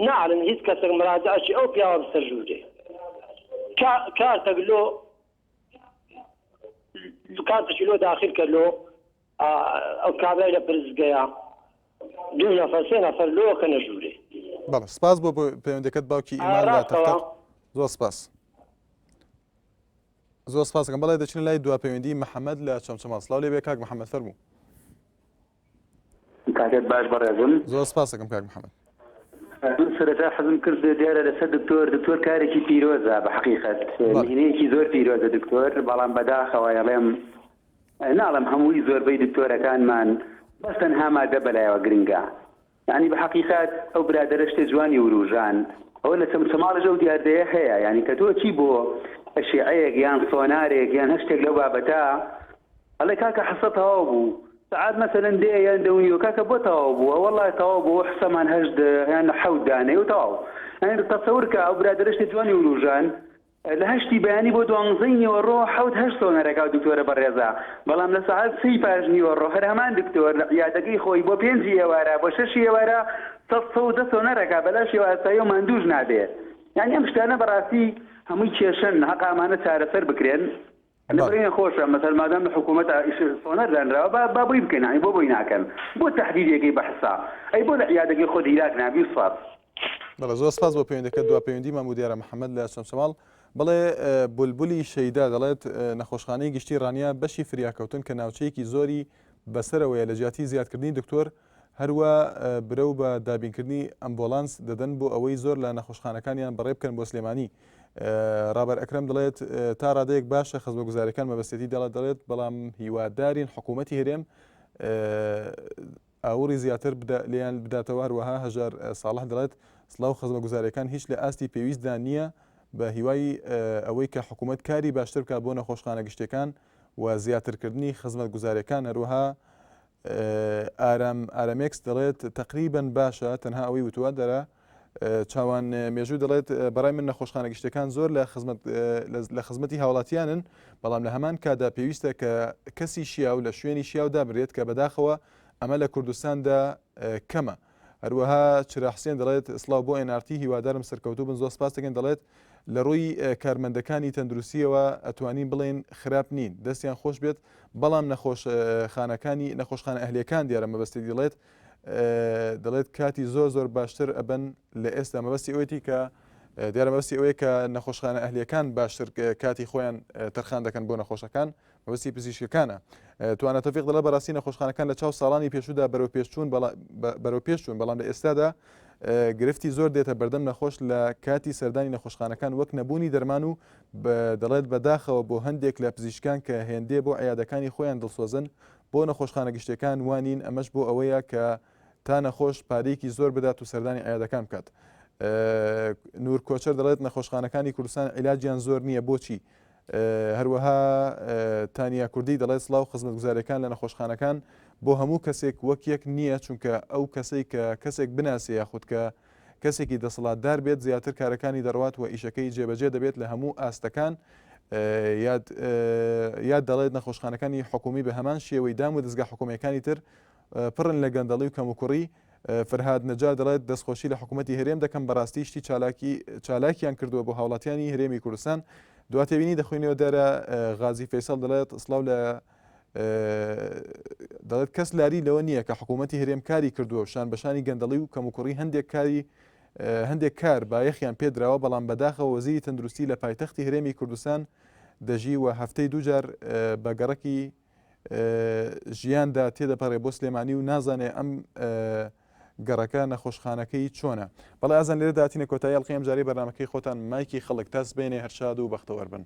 ناڵن هیچ کەسێک مراجعەکی ئەو پیاوە بسەر ژوورێ کا کارتەک لۆ کارتێکی لۆ داخیل کە لۆ ئەو کابرای لە پرسگەیە دوو نەفەر سێ نەفەر لۆ کەنە ژوورێ. بەڵێ سپاس بۆ پەیوەندەکەت باوکی ئیمان لە تەختەق زۆر سپاس زۆر سپاس دەکەم بەڵێ دەچینە لای دوا پەیوەندی محەممەد لە چەمچەماڵ سڵاو لێ بێ کاک محەممەد فەرموو. کاتت باش بەڕێزم. زۆر سپاس دەکەم کاک محمد. من سەرەتا حەزم کرد دیارە لەسەر دکتۆر دکتۆر کارێکی پیرۆزە بە حەقیقەت مهنەیەکی زۆر پیرۆزە دکتۆر بەڵام بەداخەوە ئەڵێم ناڵێم هەمووی زۆربەی دکتۆرەکانمان بەس تەنها مادە بەلایەوە گرنگە یعنی بە حەقیقەت ئەو برادەرە شتێ جوانی وروژان ئەوە لە چەمچەماڵیش ئەو دیاردەیە هەیە یعنی کە تۆ چی بۆ ئەشیعەیەک یان سۆنارێک یان هەر شتێک لەو بابەتە ئەڵێ کاکە حسە تەواو بوو. سەعات مەسەلەن دەیە یان دە و نیوە کاکە بۆ تەواو بووە وەڵا تەواو بووە حسەمان هەشت یان حەوت دانەی و تەواو یانی تەسەور کە ئەو برادەرە شتێ جوانی وروژان لە هەشتی بەیانی بۆ دوانزەی نیوەڕۆ حەوت هەشت سۆنەرەکا و دکتۆرە بەڕێزە بەڵام لە سەعات سێی پاش نیوەڕۆ هەر هەمان دکتۆر لە عیادەکەی خۆی بۆ پێنجی ئێوارە بۆ شەشی ئێوارە 110 سۆنەرەکا بەلاشیەوە ئاسایی و ماندووش نابێ یانی ئەم شتانە بەڕاستی هەمووی کێشەن هەقە ئەمانە چارەسەر بکرێن لەبەرئەوەی خۆشە مەسەل مادام لە حکوومەتا ئیش سۆنەر دانراوە با با بۆی بکەن یانی بۆ بۆی ناکەن بۆ تەحدیدێکەی بە حسا ئەی بۆ لە عیادەکەی خۆت هیلاک نابی و سپاس. بەڵێ زۆر سپاس بۆ پەیوەندەکەت دوا پەیوەندی مام و دیارە محەمەد لە چەمچەماڵ بەڵێ بولبولی شەیدا دەڵێت نەخۆشخانەی گشتی ڕانیە بەشی فریاکەوتن کە ناوچەیەکی زۆری بەسەرەوەیە لە جیاتی زیادکردنی دکتۆر هەروا برەو بە دابینکردنی ئەمبۆلانس دەدەن بۆ ئەوەی زۆر لە نەخۆشخانەکانیان بەڕێ بکەن بۆ سلێمانی. ڕابەر ئەکرەم دەڵێت تا ڕادەیەک باشە خزمەتگوزاریەکان مەبەستێتی دەڵێت دەڵێت بەڵام هیوادارین حکوومەتی هەرێم ئاوڕی زیاتر لێیان بداتەوە هەروەها هەژار ساڵح دەڵێت سڵاو خزمەتگوزاریەکان هیچ لە ئاستی پێویستدا نییە بە هیوای ئەوەی کە حکوومەت کاری باشتر بکات بۆ نەخۆشخانە گشتیەکان و زیاترکردنی خزمەتگوزاریەکان هەروەها ئارام ئارامێکس دەڵێت تەقریبەن باشە تەنها ئەوەی وتووە دەرە چاوان مێژوو دەڵێت بەڕای من نەخۆشخانە گشتەکان زۆر لە خزمەت لە خزمەتی هاوڵاتیانن بەڵام لە هەمان کادا پێویستە کە کەسی شیاو لە شوێنی شیاو دابرێت کە بەداخەوە ئەمە لە کوردستاندا کەمە هەروەها چرا حسێن دەڵێت سڵاو بۆ NRT هیوادارم سەرکەوتوو بن زۆر سپاس دەکەین دەڵێت لە ڕووی کارمەندەکانی تەندروستیەوە ئەتوانین بڵێن خراپ نین دەستیان خۆش بێت بەڵام نەخۆشخانەکانی نەخۆشخانە ئەهلیەکان دیارە مەبەستی دەڵێت دەڵێت کاتی زۆر زۆر باشتر ئەبن لە ئێستا مەبەستی ئەوەیەتی کە دیارە مەبەستی ئەوەیە کە نەخۆشخانە ئەهلیەکان باشتر کاتی خۆیان تەرخان دەکەن بۆ نەخۆشەکان مەبەستی پزیشکەکانە. توانا تۆفیق دەڵێت بەڕاستی نەخۆشخانەکان لە چاو ساڵانی پێشوودا بەرەو پێشچوون بەرەو پێشچوون بەڵام لە ئێستادا گرفتی زۆر دێتە بەردەم نەخۆش لە کاتی سەردانی نەخۆشخانەکان وەک نەبوونی دەرمان و دەڵێت بەداخەوە بۆ هەندێک لە پزیشکان کە هێندێ بۆ عیادەکانی خۆیان دڵسۆزن بۆ نەخۆشخانە گشتیەکان وانین ئەمەش بۆ ئەوەیە کە تا نەخۆش پارەیەکی زۆر بدات و سەردانی عیادەکان بکات. نور کۆچەر دەڵێت نەخۆشخانەکانی کوردستان عیلاجیان زۆر نییە بۆچی؟ هەروەها تانیا کوردی دەڵێت سڵاو خزمەتگوزاریەکان لە نەخۆشخانەکان بۆ هەموو کەسێک وەک یەک نییە چونکە ئەو کەسەی کە کەسێک بناسێ یاخود کە کەسێکی دەسەڵاتدار بێت زیاتر کارەکانی دەڕوات و ئیشەکەی جێبەجێ دەبێت لە هەموو ئاستەکان یاد یاد دەڵێت نەخۆشخانەکانی حکومی بە هەمان شێوەی دام و دەزگا حکومیەکانی تر پڕن لە گەندەڵی و کەموکوڕی فەرهاد نەجار دەڵێت، دەستخۆشی لە حکومەتی هەرێم دەکەم، بەڕاستی شتی چالاکی چالاکیان کردووە بۆ هاوڵاتیانی هەرێمی کوردستان. دوا تێبینی دەخوێنیەوە دەرە غازی فەیسەڵ دەڵێت، سڵاو لە دەڵێت کەس لاری لەوە نییە کە حکوومەتی هەرێم کاری کردووە و شان بەشانی گەندەڵی و کەموکوڕی هەندێک کاری هەندێک کار بایەخیان پێدراوە بەڵام بەداخەوە وەزیری تەندروستی لە پایتەختی هەرێمی کوردستان دەژی و هەفتەی دووجار بە گەڕەکی ژیاندا تێدەپەڕێ بۆ سلێمانی و نازانێ ئەم گەڕەکە نەخۆشخانەکەی چۆنە بەڵێ ئازان لێرە داتینە کۆتایی ئەڵقەی ئەمجارەی بەرنامەکەی خۆتان مایکی خەڵک تا سبەینێ هەر شاد و بەختەوەر بن.